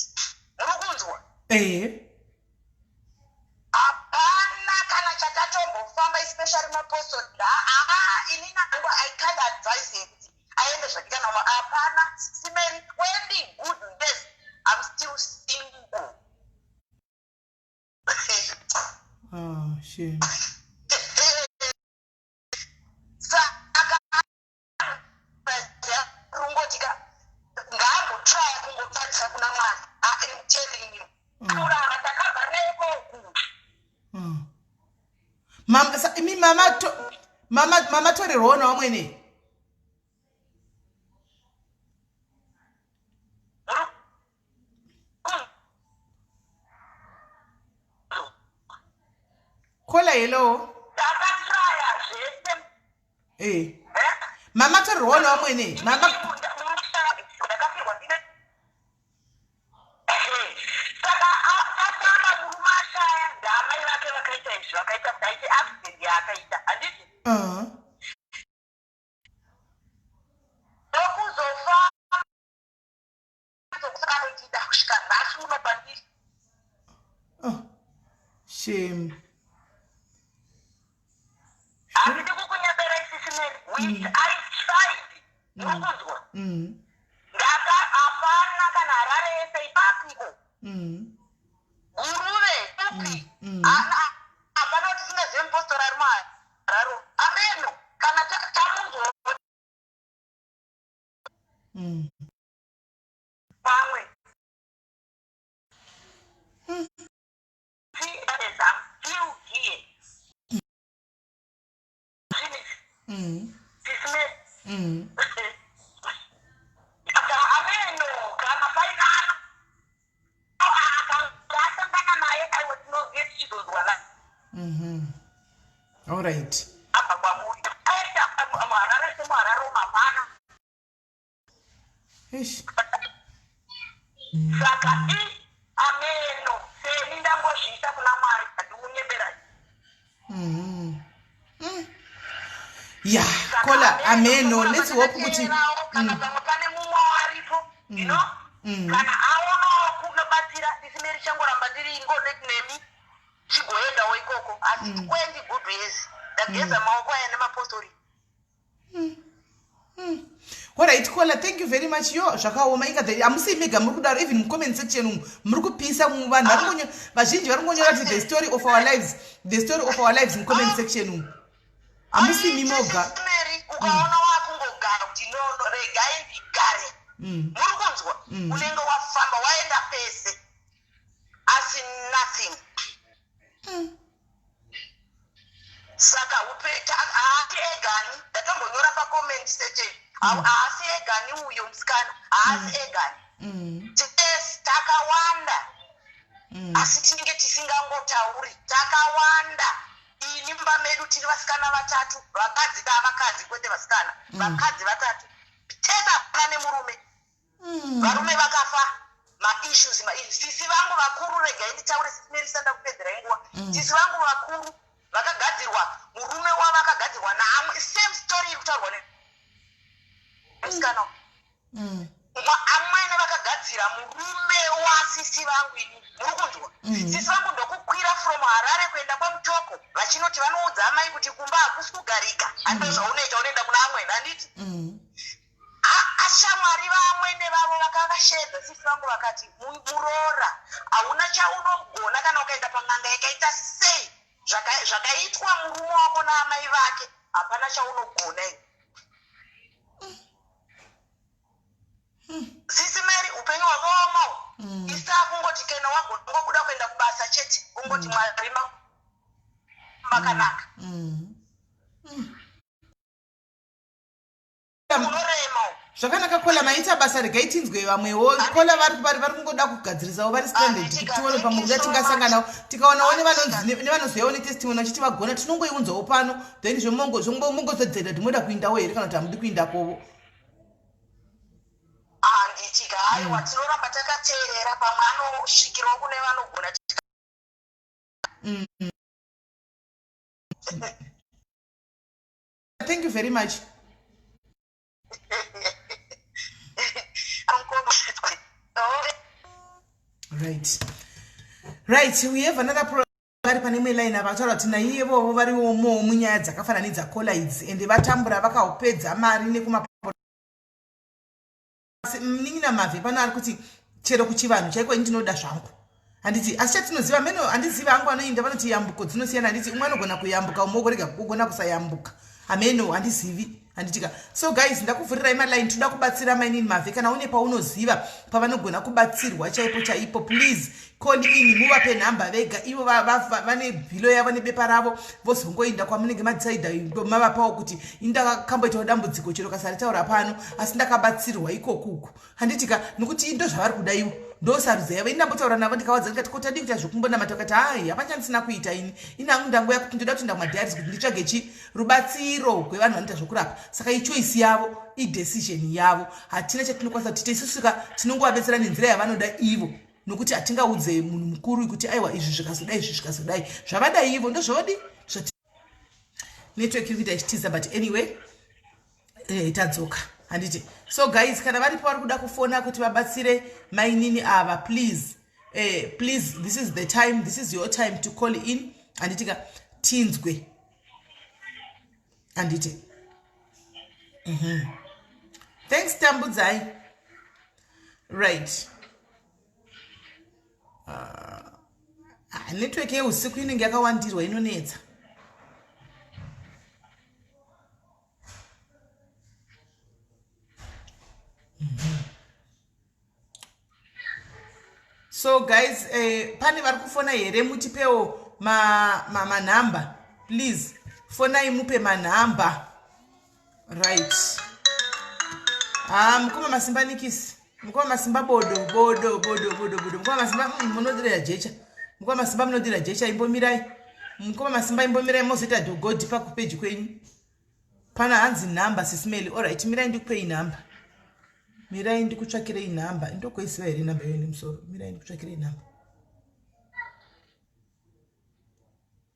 muri kunzwa eh. Hapana kana chakatombofamba especially mapostori haa ini nangu I can't advise her kuti aende zvake kana hapana simeri 20 good years I'm still single. Oh, shame. Saka rungotika ngaambotraya kungotarisa kuna Mwari. I am telling you. Kurara takabva nekoku. Mama, sa, imi mama to, mama mama torerwawo navamwene. Kola hello. Takatraya zvese. Eh. Mama torerwawo navamwene. Mama Saka akatanga murume ashaya ndaamai vake vakaita izvi vakaita kuti aite accident yaakaita handiti? Ndokuzofa ndokusakanoitida kusvika nhasi uno pandiri. Oh, shame. Handidi kukunyepera isisi Mary. We, I tried. Muri kunzwa? Ndaka hapana kana Harare yese ipapiko. Guruve kupi? Ana hapana kuti tingazive mupostori ari muHarare. Ameno kana tamunzwa pamwe. See, as I'm still here. All right. Eish. Saka i ameno seni ndangozviisa kuna Mwari handiunyeberai. Ya kola ameno let's hope kuti kana pamwe pane mumwe waripo you know kana aonawo kunobatsira isimeri changoramba ndiri ingo nemi chigoendawo ikoko asi 20 good years ndageza maoko aya nemapostori. Alright kola, thank you very much. Yo, zvakaoma inga hamusi mega muri kudaro, even mucomment section umu muri kupisa vanhu vari kungonyo vazhinji vari kungonyora kuti the story of our lives, the story of our lives mucomment section umu. Hamusi mi moga. Mary, ukaona wakungogara kuti no no, regai ndigare, muri kunzwa, unenge wafamba waenda pese asi nothing. Saka haasi egani, ndatombonyora pacomment section, haasi egani uyo musikana, haasi egani. Tese takawanda, asi tinenge tisingangotauri. Takawanda. Ini mumba medu tiri vasikana vatatu, vakadzi ka, vakadzi kwete vasikana, vakadzi vatatu, tese hapana nemurume. Varume vakafa, maissues sisi vangu vakuru, regai nditaure, sisi Merisa, ndakupedzerai nguva. Sisi vangu vakuru vakagadzirwa murume wavo akagadzirwa naamwe, same story iri kutaurwa nemusikana. Amwene vakagadzira murume wasisi vangu ini, muri kunzwa? Sisi vangu ndokukwira from Harare kuenda kwaMutoko vachinoti vanoudza amai kuti kumba hakusi kugarika. Hando zvaunoita, unoenda kuna amwene, handiti? Ashamwari vamwene vavo vakavashedza sisi vangu vakati, "Muroora, hauna chaunogona. Kana ukaenda pang'anga yakaita sei, zvakaitwa murume wako naamai vake, hapana chaunogona iwe." Sisi Mary, upenyu hwakaoma. Isaa kungoti kana wagongobuda kuenda kubasa chete, ungoti Mwari makanaka. Unorema. Zvakanaka kola, maita basa. Regai tinzwe vamwewo. Kola vari kungoda kugadzirisawo, vari stranded, kuti tione pamwe kuda tingasanganawo tikaonawo nevanozoyawo netestimony vachiti vagona, tinongoiunzawo pano, then zvomongozodzeda kuti moda kuindawo here kana kuti hamudi kuindakovo. Handitika, aiwa, tinoramba takateerera, pamwe anosvikirawo kune vanogona. Thank you very much. Right, we have another pro vari pane imwe line apa vataura kuti naiye vovo variwomo munyaya dzakafanana nedzakola idzi, ende vatambura, vakaupedza mari nekuma munin'ina mavhe pano ari kuti chero kuchivanhu chaiko ini ndinoda zvangu, handiti? Asi chatinoziva meno, handizivi hangu, anoinda vanoti yambuko dzinosiyana, handiti? Umwe anogona kuyambuka, umwe ogorega kugona kusayambuka. Hameno, handizivi, handitika? So guys, ndakuvhurirai maline, toda kubatsira mainini mavhe. Kana une paunoziva pavanogona kubatsirwa chaipo chaipo, please call in, muvape nhamba vega ivo vane bhilo yavo nebepa ravo, vozongoinda kwamunenge madecida mavapawo kuti indakamboitawo dambudziko, chero kasaritaura pano, asi ndakabatsirwa ikokuku, handitika? Nokuti ndo zvavari kuda ivo, ndosarudza yavo. Ini ndambotaura navo, ndikavadza ndikati, "Ko tadii kuita zvokumbonamata?" Vakati, "Hai, hapana chandisina kuita ini. Ini hangu ndangoya kuti ndoda kutoenda kumadiaries kuti nditsvage chi rubatsiro kwevanhu vanoita zvokurapa." Saka ichoice yavo, idecision yavo, hatina chatinokwanisa kuti tiite isusu ka. Tinongovabetsera nenzira yavanoda ivo, nokuti hatingaudze munhu mukuru kuti aiwa, izvi zvikazodai, izvi zvikazodai, zvavadai ivo ndozvavadi. Network iri kuita ichitiza, but anyway, tadzoka, handiti? So guys, kana varipo vari kuda kufona kuti vabatsire mainini ava, please, please, this is the time, this is your time to call in, handitika? Tinzwe, handiti? Thanks, Tambudzai. Right, network yeusiku inenge yakawandirwa, inonetsa. So guys, pane vari kufona here? Mutipewo manhamba, ma, ma please, fonai mupe manhamba. Right, ah, mukoma Masimba Nikisi, mukoma Masimba, bodo bodo bodo bodo bodo. Mukoma Masimba, munodira jecha. Mukoma Masimba, munodira jecha. Imbomirai, mukoma Masimba, imbomirai, mozoita dhogodhi pakupeji kwenyu. Pana hanzi nhamba, Sismeli. Alright, mirai ndikupei nhamba. Mirai ndikutsvakirei nhamba. Ndokuisiva here nhamba iyoyo nemusoro? Mirai ndikutsvakirei nhamba.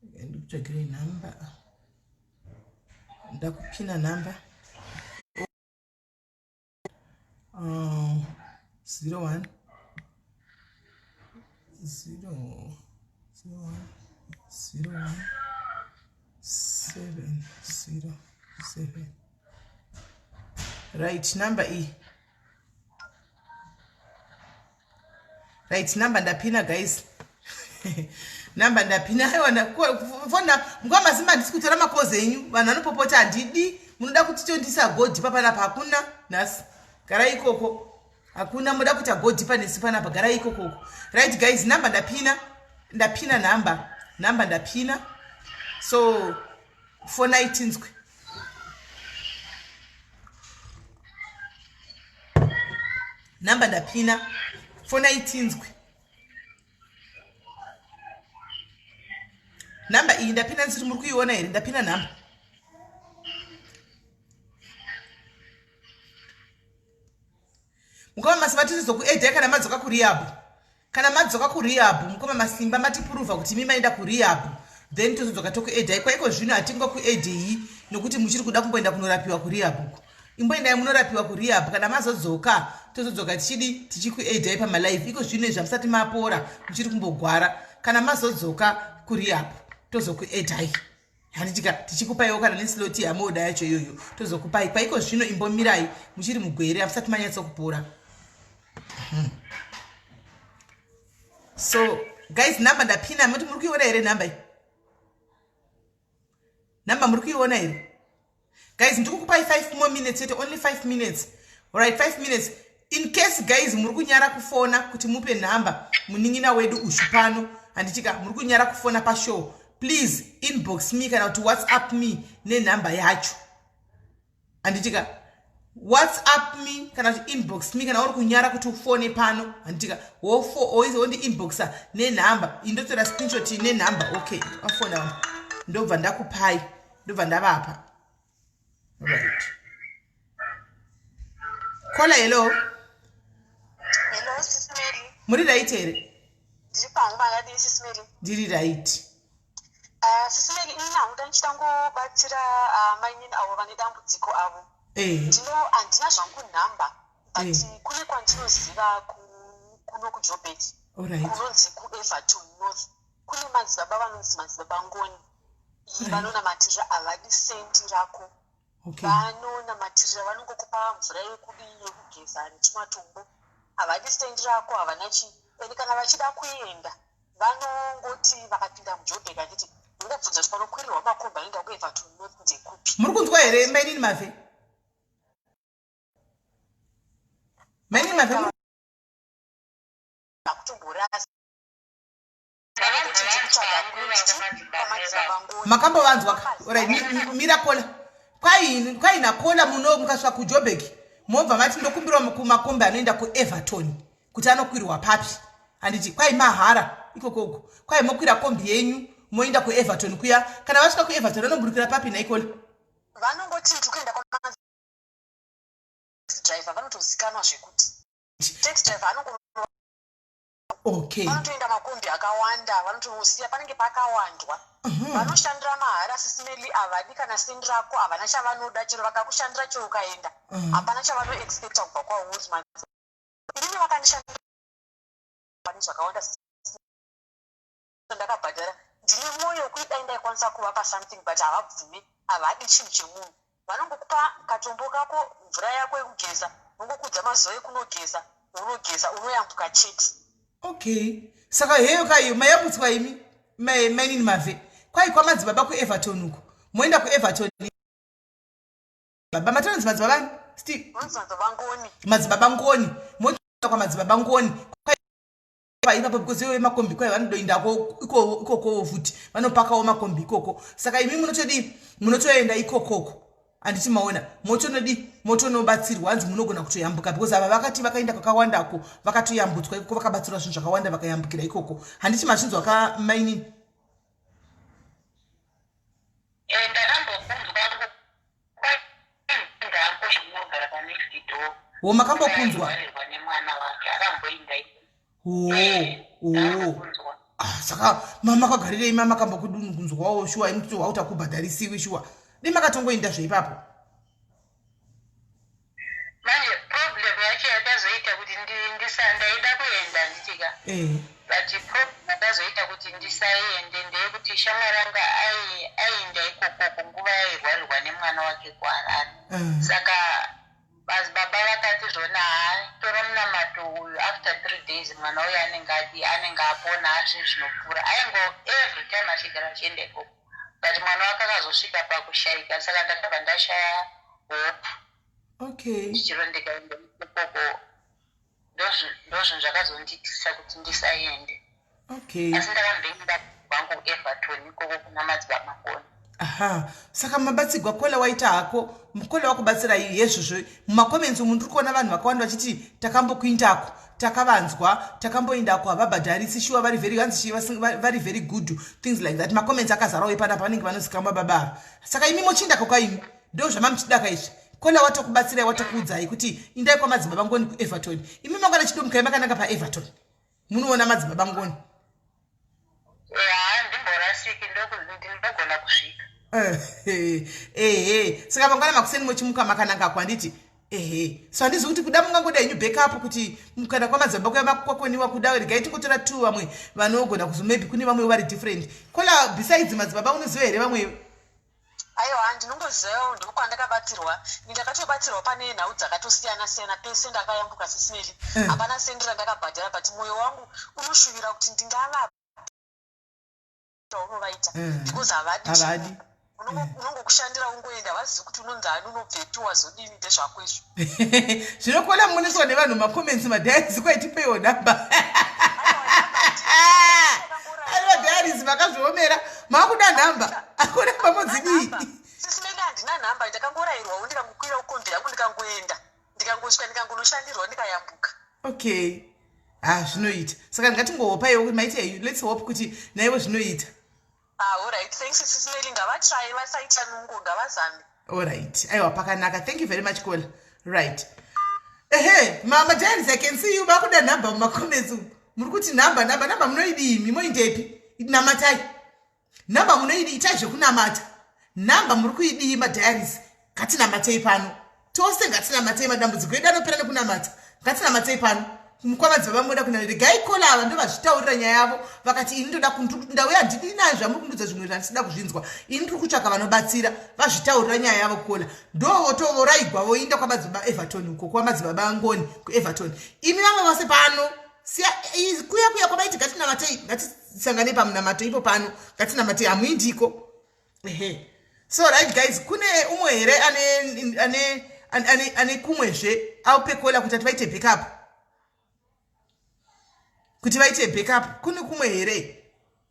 Ndikutsvakirei nhamba. Ndakupina nhamba. 01 0 01 01 7 0 7. Right, number iyi. Right, number ndapina guys. Number ndapina. Aiwa, fona mukoma Masimba, handisi kutora makozi enyu. Vanhu vanopopota handidi. Munoda kuti tondisa godhi papanapa hakuna nhasi. Garai ikoko. Hakuna muda kuita godhi panesu panapa. Garai ikoko. Right guys, number ndapina. Ndapina number. Number ndapina. So fonai tinzwe. Number ndapina. Fonai tinzwe. Number iyi ndapina ndisiti muri kuiona here? Ndapina number. Mukoma Masimba, tisizokuedhai kana madzoka kurehab. Kana madzoka kurehab, mukoma Masimba, matipuruvha kuti imi maenda kurehab, then tozodzoka tokuedhai. Kwaiko zvino hatingokuedhei nokuti muchiri kuda kumboenda kunorapiwa kurehab uko. Imboendai munorapiwa kurehab, kana mazodzoka tozodzoka tichidi tichikuedhai pamalive. Iko zvino izvi hamusati mapora, muchiri kumbogwara. Kana mazodzoka kurehab tozokuedhai. Handitika tichikupaiwo kana nesloti yamoda yacho iyoyo tozokupai. Kwaiko zvino imbomirai, muchiri mugwere, hamusati manyatsokupora. So guys, number ndapina, moti muri kuiona here number iyi? Number muri kuiona here guys? Ndikukupai 5 more minutes chete, only 5 minutes. Alright, 5 minutes. In case guys muri kunyara kufona kuti mupe nhamba munin'ina wedu ushu pano, handitika muri kunyara kufona pashow, please inbox me kana kuti WhatsApp me nenhamba yacho. Handitika WhatsApp me kana kuti inbox me kana uri kunyara kuti ufone pano. Handitika wondi inboxa nenhamba, indotora screenshot nenhamba. Okay, afona, ndobva ndakupai, ndobva ndavapa. Right, caller, hello. Hello, Sis Mary. Muri right here? Ndiri pangu, makadii, Sis Mary? Ndiri right. Sis Mary, ini hangu ndichida ngobatsira mainini avo vane dambudziko avo. Ndino handina zvangu nhamba, but kune kwandinoziva kuno kuJobek, kunonzi kuEverton North, kune madzibaba vanonzi Madzibaba Ngoni. Vanonamatirira, havadi sendi rako. Vanonamatirira, vanongokupa mvura yekudii, yekugeza nechimatombo. Havadi sendi rako, havana chii. And kana vachida kuenda, vanongoti vakapinda muJobek, handiti, vongobvunza kuti panokwirirwa makombi anoenda kuEverton North ndekupi. Muri kunzwa here, mainini Mave? Mainini Mave, muri Hakutomborasa, vanongoti ndiri kutsvaga kwamadzibaba Ngoni. Makambovanzwa? Alright, mira caller. Kwaina caller, muno mukasvika kuJobek mobva mati ndokumbirwa kumakombi anoenda kuEverton kuti anokwirwa papi. Handiti kwai mahara ikokoko? Kwai mokwira kombi yenyu moenda kuEverton kuya. Kana vasvika kuEverton vanoburukira papi naikoli? Vanongoti ndiri kuenda kwamazi driver, vanotozikanwa zvekuti taxi driver anongo vanotoenda makombi akawanda, vanotosiya panenge pakawandwa. Vanoshandira mahara, Sis Meli, havadi kana sendi rako, havana chavanoda. Chero vakakushandira, chero ukaenda, hapana chavanoexpecta kubva kwauri. Inini vakandishandira pane zvakawanda ndakabhadhara, ndine mwoyo wekuti dai ndaikwanisa kuvapa something, but havabvumi, havadi chinhu chemunhu. Vanongokupa katombo kako, mvura yako yekugeza, vongokudza mazuva ekunogeza, unogeza, unoyambuka chete. Okay, saka heyo kaiyo mayambutswa imi mainini Mave, kwai kwamadzibaba kuEverton uko, moenda kuEverton. Baba matononzi madzibaba ani? Steve. Vanonzi Madzibaba Ngoni. Madzibaba Ngoni, moenda kwamadzibaba Ngoni ipapo, because iwe makombi kwai vanodoindako ikokowo futi, vanopakawo makombi ikoko. Saka imi munotodii? Munotoenda ikokoko, handiti maona? Motonodi motonobatsirwa. Hanzi munogona kutoyambuka because ava vakati vakaenda kwakawandako, vakatoyambutswa ikoko, vakabatsirwa zvinhu zvakawanda, vakayambukira ikoko. Handiti mazvinzwa ka, mainini? Ndakambokunzwa ndako zvinogara panext door. Wo makambokunzwa? Nemwana wake akamboinda. Oh. Ah, saka mama kagarirei mama kambokunzwawo shuwa imuti wauta kubhadharisiwi shuwa dai makatongoinda zveipapo. Manje problem yacho yakazoita kuti ndaida kuenda handitika eh. But problem yakazoita kuti ndisaende ndeyekuti shamwari anga aienda ikokoko nguva yairwarirwa nemwana wake kuHarare. Saka baba vakati zvona, "Haa, tora munamato uyu, after 3 days mwana uyu anenge adi anenge apona, azvi zvinopfuura." Aingo every time achigara achienda ikoko, but mwana wake akazosvika pakushayika, saka ndakabva ndashaya hope. Chiro ndikaenda ikoko, ndozvinhu zvakazondiitisa kuti ndisaende. Asi ndakamboenda kwangu Everton ikoko kuna Madzibaba Ngoni. Aha, saka mabatsigwa kola waita hako kola wakubatsirai yezvozvo. Mumacomments umu ndiri kuona vanhu vakawanda vachiti takambokuindako, takavanzwa, takamboindako, havabhadharisi shuwa, vari very, hanzi vari very good, things like that. Macomments akazarawo ipanapa, vanenge vanozikamwa baba ava. Saka imi mochiindako kwaimi, ndo zvamamuchidaka izvi. Kola watokubatsirai, watokuudzai kuti indai kwaMadzibaba Ngoni kuEverton. Imi mangwana chidomukai makananga paEverton, munoona Madzibaba Ngoni. Haa, ndimborasiki, ndinogona kusvika. Ehe, saka mangwana makuseni mochimuka makananga kwanditi. Ehe, so handizi kuti kuda mungangoda henyu backup kuti kana kwamadzibaba kuya kwakoniwa kuda. Regai tingotora two vamwe vanogona kuzo, maybe kune vamwe vari different. Kola, besides madzibaba, unoziva here vamwe? Aiwa, ndinongozivawo ndokwandakabatsirwa. Ndakatobatsirwa pane nhau dzakatosiyana siyana pese ndakayambuka, Sis Melly. Hapana sendi randakabhadhara, but mwoyo wangu unoshuvira kuti ndingavapa unovaita because havadi. Havadi. Unongokushandira ungoenda, havazivi kuti unonzi ani, unobvepi, wazodini, ndezvako izvo. Zvinokona muniswa nevanhu macomments, madiaries, kwaitipeiwo namba. Ari madiaries makazviomera, maakuda nhamba, akuna pamodzidii. Sis Melly, handina nhamba, ndakangorayirwawo, ndikangokwira ukombi yangu, ndikangoenda, ndikangosvika, ndikangonoshandirwa, ndikayambuka. Okay, ha, zvinoita. Saka ngatingohopaiwo kuti maita, let's hope kuti naivo zvinoita. Ah, alright, thanks, Sis Melly. Ngavatry, vasaita nungo, ngavazame. Alright, aiwa, pakanaka. Thank you very much, kola. Right, ehe, mama James, I can see you, vakuda nhamba mumacomments umu. Muri kuti nhamba, nhamba, nhamba, munoidii? Moindepi? Namatai. Nhamba munoidii? Itai zvekunamata. Nhamba muri kuidii, madiaries? Ngatinamatei pano tose, ngatinamatei. Madambudziko edu anopera nekunamata. Ngatinamatei pano kwamadzibaba muda kuna. Regai kola ava ndo vazvitaurira nyaya yavo, vakati ini ndoda ndauya, handidi nayo zvamuri kundudza, zvimwe zvandisida kuzvinzwa, ini ndiri kutsvaka vanobatsira. Vazvitaurira nyaya yavo kola, ndovotovoraigwa voinda kwamadzibaba Everton uko, kwamadzibaba Ngoni kuEverton. Imi vamwe vose pano, siya kuya kuya kwamaiti ngatinamatei, ngatisanganei pamunamato ipo pano, ngatinamatei, hamuindiko. Ehe, so right guys, kune umwe here ane kumwezve aupe kola kuti ati vaite backup, kuti vaite backup? Kune kumwe here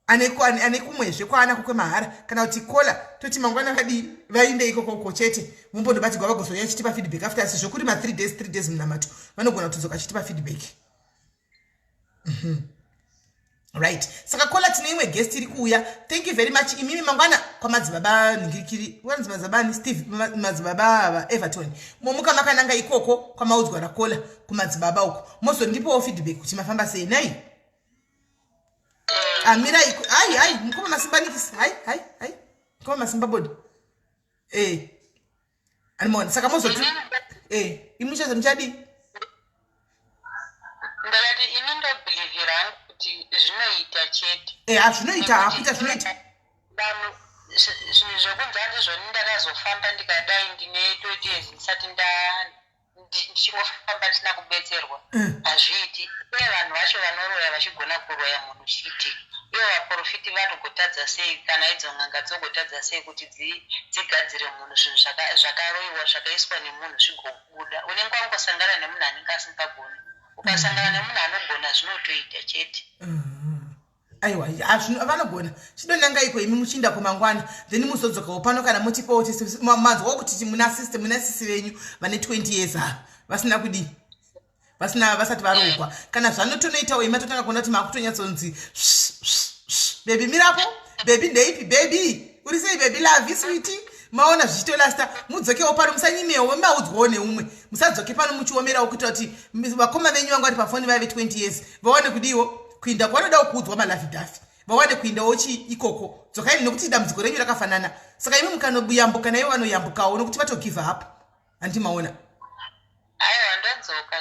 ane kumwezve kwaanako kwemahara, kana kuti kola toti mangwana vadi vainde ikokoko chete, mumbondobatirwa, vagozouya chitipa feedback after? Asi zvokuti ma3 days, 3 days munamato, vanogona kutodzoka chitipa feedback. Right, saka kola, tine imwe guest iri kuuya. Thank you very much. Imimi mangwana kwamadzibaba ningirikiri, vanzi madzibaba ani, Steve, madzibaba ava Everton, momuka makananga ikoko kwamaudzwa nakola kumadzibaba uko, mozondipawo feedback kuti mafamba sei. Nai amirai. Hai, hai, mukoma Masimba Nikisi, hai, hai, hai, mukoma Masimba bodi animona. Saka mozoti imuchaza muchadii? Ndakati ini ndobelievera hangu kuti zvinoita chete. Ha, zvinoita, hakuita, zvinoita. Vanhu zvinhu zvokunzi handizvoni, ndakazofamba ndikadai, ndine 20 years ndisati ndichingofamba ndisina kubetserwa. Hazviiti. Uye vanhu vacho vanoroya vachigona kuroya munhu chiitika, ivo vaprofiti vanogotadza sei, kana idzo n'anga dzogotadza sei kuti dzigadzire munhu zvinhu zvakaroyiwa, zvakaiswa nemunhu zvigobuda? Unenge wangosangana nemunhu anenge asingagoni. Ukasangana nemunhu anogona, zvinotoita chete. Aiwa, vanogona. Chidonangaiko imi muchiinda kumangwana, then muzodzokawo pano kana mutipawo. Manzwawo kuti muna sister, muna sisi venyu vane 20 years ava vasina kudii, vasina, vasati varohwa. Kana zvanotonoitawo, imi matotanga kuona kuti makutonyatsonzi, "Baby, mirapo, baby, ndeipi, baby, uri sei, baby, love, sweetie." Maona zvichitolasta, mudzokewo pano, musanyimewo, maudzwawo neumwe. Musadzoke pano muchiomerawo kuita kuti vakoma venyu vanga vari pafoni vaive 20 years vawane kudiwo kuinda kwavanodawo kuudzwa malafi-dafi, vawane kuindawo chi ikoko. Dzokai nekuti dambudziko renyu rakafanana. Saka imi mukanoyambuka naivo vanoyambukawo nekuti vatogive up. Handimaona? Aiwa, ndadzoka.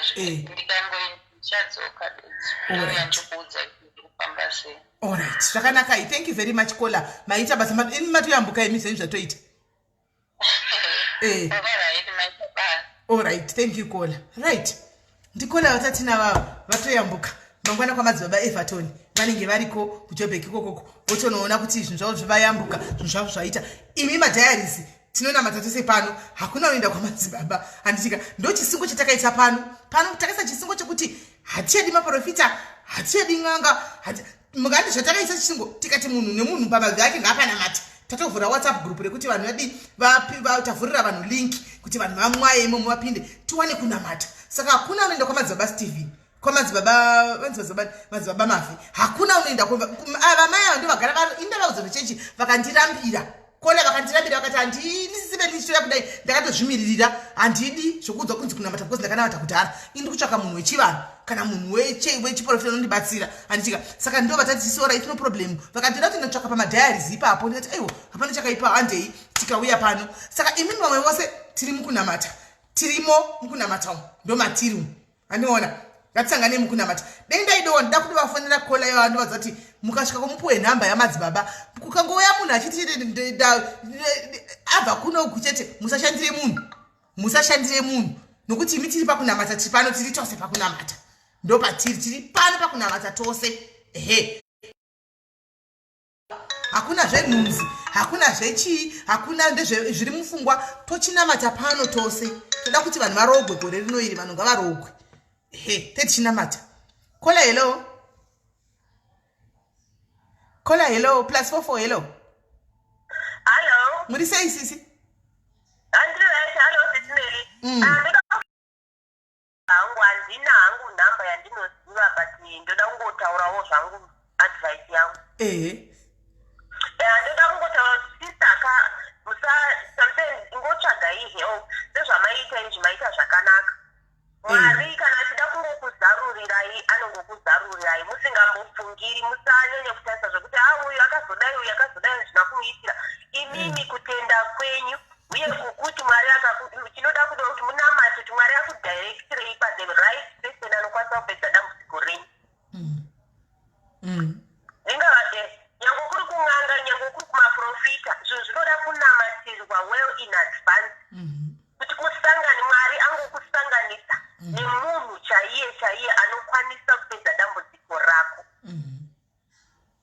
Ndikangoichadzoka ndouya ndichikuudza kuti kufamba sei. Alright, zvakanakai. Thank you very much, caller. Maita basa. Imi matoyambuka imi, zvenyu zvatoita. Alright, maita basa. Alright, thank you, caller. Right, ndicaller vatatina vavo vatoyambuka. Mangwana kwamadzibaba Everton vanenge variko kuJobek ikokoko, votonoona kuti zvinhu zvavo zvivayambuka, zvinhu zvavo zvaita. Imi madiaries, tinonamata tose pano, hakuna unoenda kwamadzibaba, handitika? Ndo chisungo chatakaita pano. Pano takaisa chisungo chekuti hatichadi maprofita, hatichadi n'anga. Mukati zvatakaisa chisungo, tikati munhu nemunhu pamabvi ake ngaapanamate. Tatovhura WhatsApp group rekuti vanhu vadi tavhurira vanhu link kuti vanhu vamwaye imomo, vapinde, tiwane kunamata. Saka hakuna unoenda kwamadzibaba Steven, kwamadzibaba madzibaba Mafi, hakuna unoenda. Vamai ava ndo vagara indavaudza vechechi, vakandirambira kona, vakandirambira, vakati handisisive ndichitoya kudai, ndakatozvimiririra, handidi zvokuudzwa kunzi kunamata because ndakanamata kudhara. Ini kutsvaka munhu wechivanhu kana munhu wechiprofita unondibatsira, handitika? Saka ndo vatati tisora, it's no problem. Vakandida kuti ndatsvaka pamadiaries ipapo, ndikati aiwa, hapana chakaipa, handei. Tikauya pano. Saka imi vamwe vose tiri mukunamata, tirimo mukunamata umu, ndo matiri umu, handiona? Ngatisangane mukunamata. Dei ndaidowa ndida kuti vafonera caller ivo, ndovadza kuti mukasvika kumupuwe nhamba yamadzibaba, kukangouya munhu achiti abva kunoku chete, musashandire munhu, musashandire munhu, nokuti imi tiri pakunamata, tiri pano, tiri tose pakunamata, ndo patiri, tiri pano pakunamata tose. Ehe, hakuna zvenhunzi, hakuna zvechii, hakuna, ndezviri mupfungwa, tochinamata pano tose. Toda kuti vanhu varogwe gore rino iri, vanhu ngavarogwe. He, tetichinamata. Caller, hello. Caller, hello, +44, hello. Hello. Muri sei, sisi? Andiri right. Hello, Sis Melly. Ndoda hangu, handina hangu nhamba yandinoziva, but ndoda kungotaurawo zvangu advice yangu. Ndoda kungotaura kuti sister ka, musa sometimes ingotsvagai help sezvamaiita izvi, maita zvakanaka. Mwari kana achida kungokuzarurirai, anongokuzarurirai musingambofungiri. Musanyanya kutarisa zvekuti a uyu akazodai, uyu akazodai, hazvina kumuitira. Imimi kutenda kwenyu uye kukuti Mwari chinoda kuda kuti munamate kuti Mwari akudirectirei pathe right person anokwanisa kupedza dambudziko renyu. Ringava nyange kuri kun'anga, nyange kuri kumaprofita, zvinhu zvinoda kunamatirwa well in advance kuti kusangani Mwari angokusanganisa nemunhu chaiye chaiye anokwanisa kupedza dambudziko rako.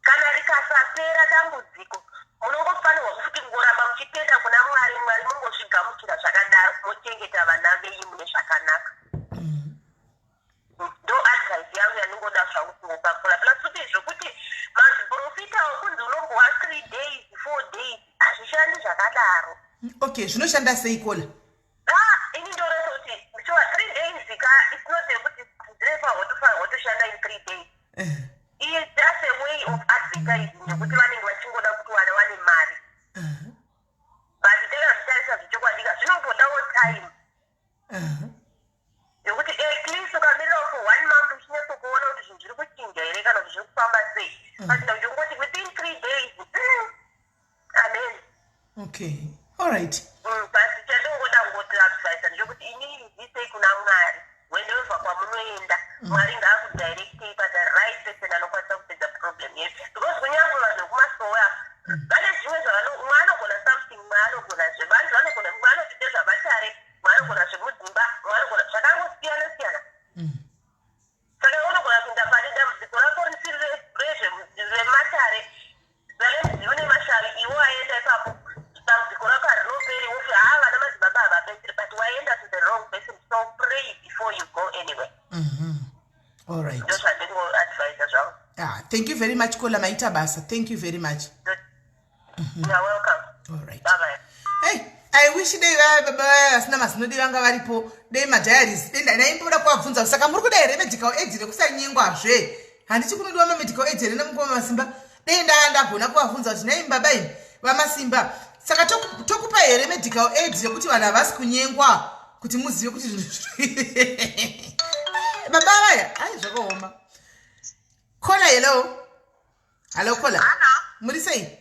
Kana rikasapera dambudziko, munongofanirwa futi kungoramba muchitenda kuna Mwari. Mwari mungozvigamuchira zvakadaro, mochengeta vana venyu mune zvakanaka. Ndo advice yangu yandingoda zvangu kungopa caller. Plus futi zvokuti maziprofita okunzi unombowa 3 days, 4 days, hazvishandi zvakadaro. Okay, zvinoshanda sei, caller? Ah, ini ndoreva kuti sure, 3 days ka, it's not yekuti dzirepa wotofanirwa kutoshanda in 3 days. It's just a way of advertising nekuti vanenge vachingoda kuti vana vane mari, but takazvitarisa zvechokwadi zvinombodawo time nekuti at least ukamirira for one month uchinyatsokuona kuti zvinhu zviri kuchinja here kana kuti zviri kufamba sei, pasina kuti ungoti within 3 days, amen. Okay, all right. But chandingoda kungoti advisa ndechekuti inini zisei kuna Mwari whenever kwamunoenda. Mwari ngaakudirectei pathe right person anokwanisa kupedza problem yedu, because kunyange vanhu vekumasowe vane zvimwe zvavano, mumwe anogona something, mumwe anogona zvevanhu vanogona, mumwe anotoita zvamatare, mumwe anogona zvemudzimba, mumwe anogona zvakangosiyana siyana. Saka unogona kuenda pane dambudziko rako risiri rematare, rane nemashavi, iwo aenda ipapo, dambudziko rako harinoperi, wofi haa vana madzibaba havabetseri, but waenda to the wrong person. So pray before you go anywhere. All right. Ndo zvandingoadvisa zvangu. Ah, thank you very much, caller. Maita basa, thank you very much. You are welcome. All right. Bye bye. Hey, I wish dei vaya baba vaya vasina mazino dei vanga varipo, dei madiaries dei ndaimboda kuvabvunza, saka muri kuda here medical aid rekusanyengwazve? Handiti kunodiwa mamedical aid here namukoma Masimba? Dei ndagona kuvabvunza kuti nai baba imi vaMasimba. Saka tokupa here medical aid yekuti vanhu havasi kunyengwa kuti muzive kuti zvinhu baba vaya ai zvakaoma. Kola, hello. Hello Kola. Muri sei?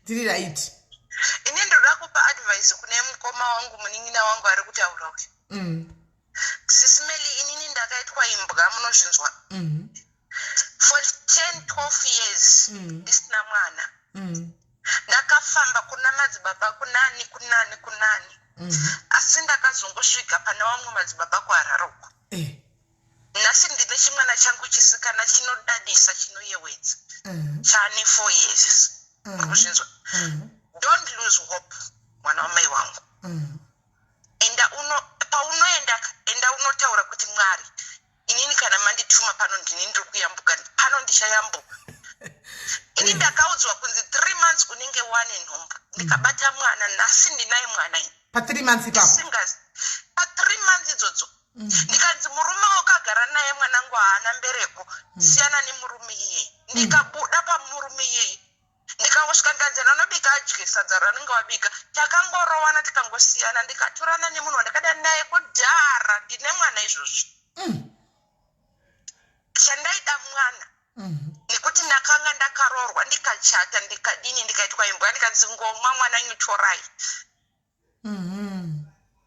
Tiri right. Ini ndoda kupa advice kune mukoma wangu, munin'ina wangu ari kutaura uyu. Sis Melly, inini ndakaitwa imbwa, munozvinzwa? For 10 12 years ndisina mwana. Ndakafamba kuna madzibaba, kunani, kunani, kunani, asi ndakazongosvika pane vamwe madzibaba kuHarare uko. Nhasi ndine chimwana changu chisikana chinodadisa, chinoyewedza, chaane 4 years. Kuzvinzwa? Don't lose hope, mwana wamai wangu. Enda uno, paunoenda, enda unotaura kuti, "Mwari, inini kana mandituma pano, ndini ndiri kuyambuka pano, ndichayambuka." Ini ndakaudzwa kunzi 3 months unenge wane nhumbu. Ndikabata mwana, nhasi ndinaye mwana ini. Pa3 months ipapo? Ndisingazi pa3 months idzodzo. Ndikanzi murume wakagara naye, mwanangu, haana mbereko, siyana nemurume iyeye. Ndikabuda pamurume iyeye, ndikangosvika, ndikanzi anobika adye sadza ranenge wabika. Takangorowana, tikangosiyana, ndikatorana nemunhu wandakada naye kudhara. Ndine mwana izvozvi. Chandaida mwana, nekuti ndakanga ndakaroorwa, ndikachata, ndikadini, ndikaitwa imbwa, ndikanzi ngomwa mwana nyutorai.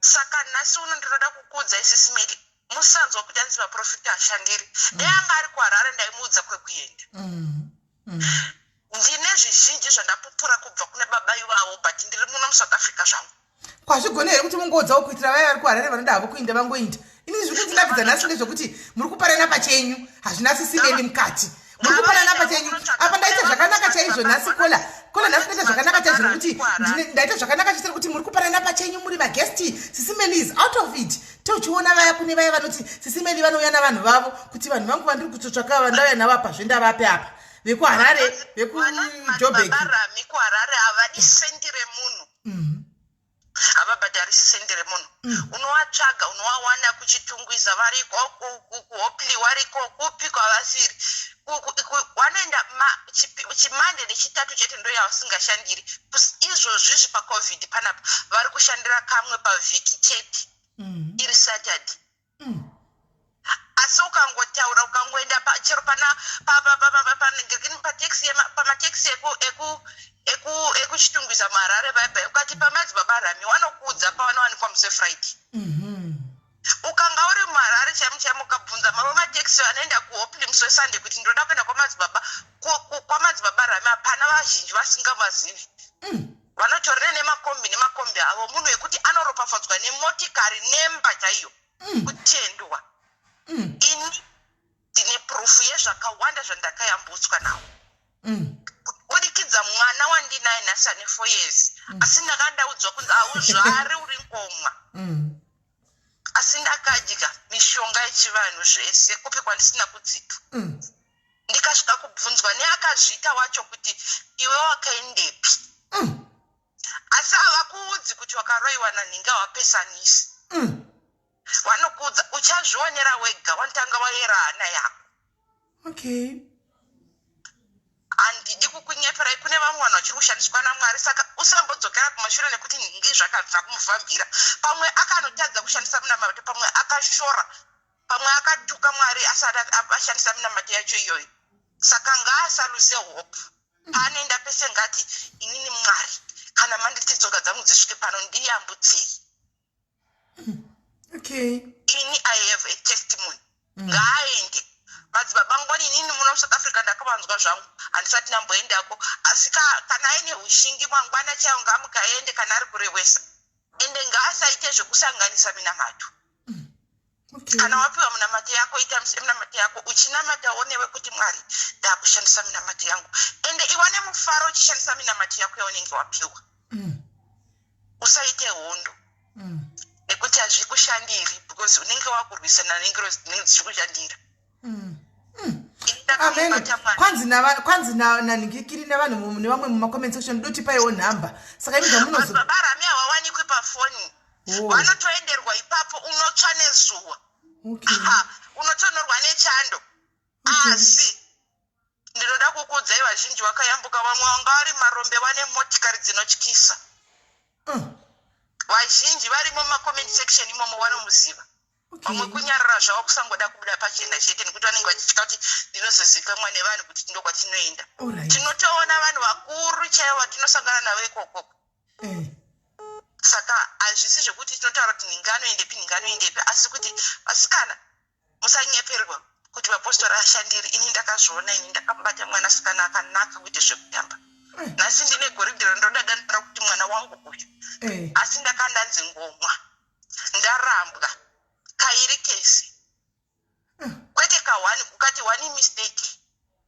Saka nhasi uno ndinoda kukuudza, Sis Melly, musanzwa kuti anzi vaprofita ashandiri. Dai anga ari kuHarare, ndaimuudza kwekuenda. Ndine zvizhinji zvandapupura kubva kune baba ivavo, but ndiri muno muSouth Africa zvangu. Kwazvigona here kuti mungoudzawo kuitira vaya vari kuHarare vanoda havo kuinda vangoinda? Ini zviri kundinakidza nhasi ndezvekuti muri kuparana pachenyu, hazvina sisimendi mukati, muri kupanana pachenyu. Apa ndaita zvakanaka chaizvo nhasi, Kola. Kola, nhasi ndaita zvakanaka chaizvo nekuti ndaita zvakanaka chaizvo nekuti muri kupanana pachenyu, muri magesti. Sis Melly is out of it. Tochiona vaya, kune vaya vanoti Sis Melly vanouya navanhu vavo, kuti vanhu vangu vandiri kutotsvaka vandauya navo apa, zvendavape apa, vekuHarare, vekuJobek. Rami kuHarare havadi sendi remunhu. Havabhadharisi sendi remunhu. Unovatsvaga, unovawana kuChitungwiza variko, kuHopley wariko, kupi kwavasiri. Vanoenda chimande nechitatu chete, ndo yavasingashandiri. Izvozvizvi paCovid panapa vari kushandira kamwe pavhiki chete, iri Saturday. Asi ukangotaura, ukangoenda chero pana pamatekisi ekuChitungwiza muHarare baibai, ukati pamadzibaba Rami, wanokuudza pavanowanikwa musi weFriday. Ukanga uri muHarare chaimo chaimo, ukabvunza mavo matekisi vanoenda kuHopley musi weSunday kuti ndinoda kuenda kwamadzibaba Rami, hapana vazhinji vasingavazivi. Vanotorere nemakombi nemakombi avo. Munhu wekuti anoropafadzwa nemotikari nemba chaiyo, kutendwa. Ini ndine proof yezvakawanda zvandakayambutswa nawo kubudikidza mwana wandinaye nhasi ane 4 years. Asi ndakandaudzwa kunzi hauzvari, uri ngomwa. Asi ndakadya mishonga yechivanhu zvese, kupi kwandisina kudzika. Ndikasvika kubvunzwa neakazviita wacho kuti, "Iwe wakaendepi?" Asi havakuudzi kuti wakaroyiwa nanhingi, havapesanisi. Vanokuudza uchazvionera wega wanotanga wayera hana yako. Handidi kukunyeperai, kune vamwe vanhu vachiri kushandiswa naMwari. Saka usambodzokera kumashure nekuti nhingi zvakabva kumufambira. Pamwe akanotadza kushandisa munamato, pamwe akashora, pamwe akatuka Mwari asati ashandisa minamato yacho iyoyo. Saka ngaasaluse hope. Paanoenda pese ngati, "Inini Mwari, kana manditi tsoka dzangu dzisvike pano, ndiyambutsei." Ini I have a testimony. Ngaaende madzibaba Ngoni. Inini muno muSouth Africa ndakavanzwa zvangu, handisati ndamboendako. Asi kana aine ushingi, mangwana chaiwo ngaamukaende kana ari kurewesa. Ende ngaasaite zvekusanganisa minamato. Kana wapiwa munamato yako, ita minamato yako uchinamatawo newe kuti, "Mwari, ndakushandisa minamato yangu." Ende iwane mufaro uchishandisa minamato yako yaunenge wapiwa. Usaite hondo nekuti hazvikushandiri, because unenge wakurwisana nengirozi dzinenge dzichikushandira. Ini Amen. ndakamubata mwana. Kwanzi nanhingikiri nevanhu nevamwe mumacomment section, dotipaiwo nhamba. Saka imi zvamunozo Baba Rami havawanikwi pafoni. Vanotoenderwa ipapo, unotsva nezuva. Ha, unotonorwa nechando. Asi Ndinoda kukuudzai vazhinji vakayambuka, vamwe vanga vari marombe vane motikari dzinotyisa. Vazhinji varimo mumacomment section imomo vanomuziva. Vamwe kunyarara zvavo, kusangoda kubuda pachena chete, nekuti vanenge vachitya kuti ndinozozivikanwa nevanhu kuti ndokwatinoenda. Tinotoona vanhu vakuru chaivo vatinosangana navo ikokoko. Saka hazvisi zvekuti tinotaura kuti ndinganoendepi, ndinganoendepi, asi kuti vasikana musanyeperwa kuti vapostori ashandiri. Ini ndakazviona, ini ndakabata mwanasikana akanaka kuite zvekutamba. Nhasi ndine goridhe randodada naro kuti mwana wangu uyu, asi ndakandanzi ngomwa, ndarambwa kairi kesi, kwete kahwani. Ukati one mistake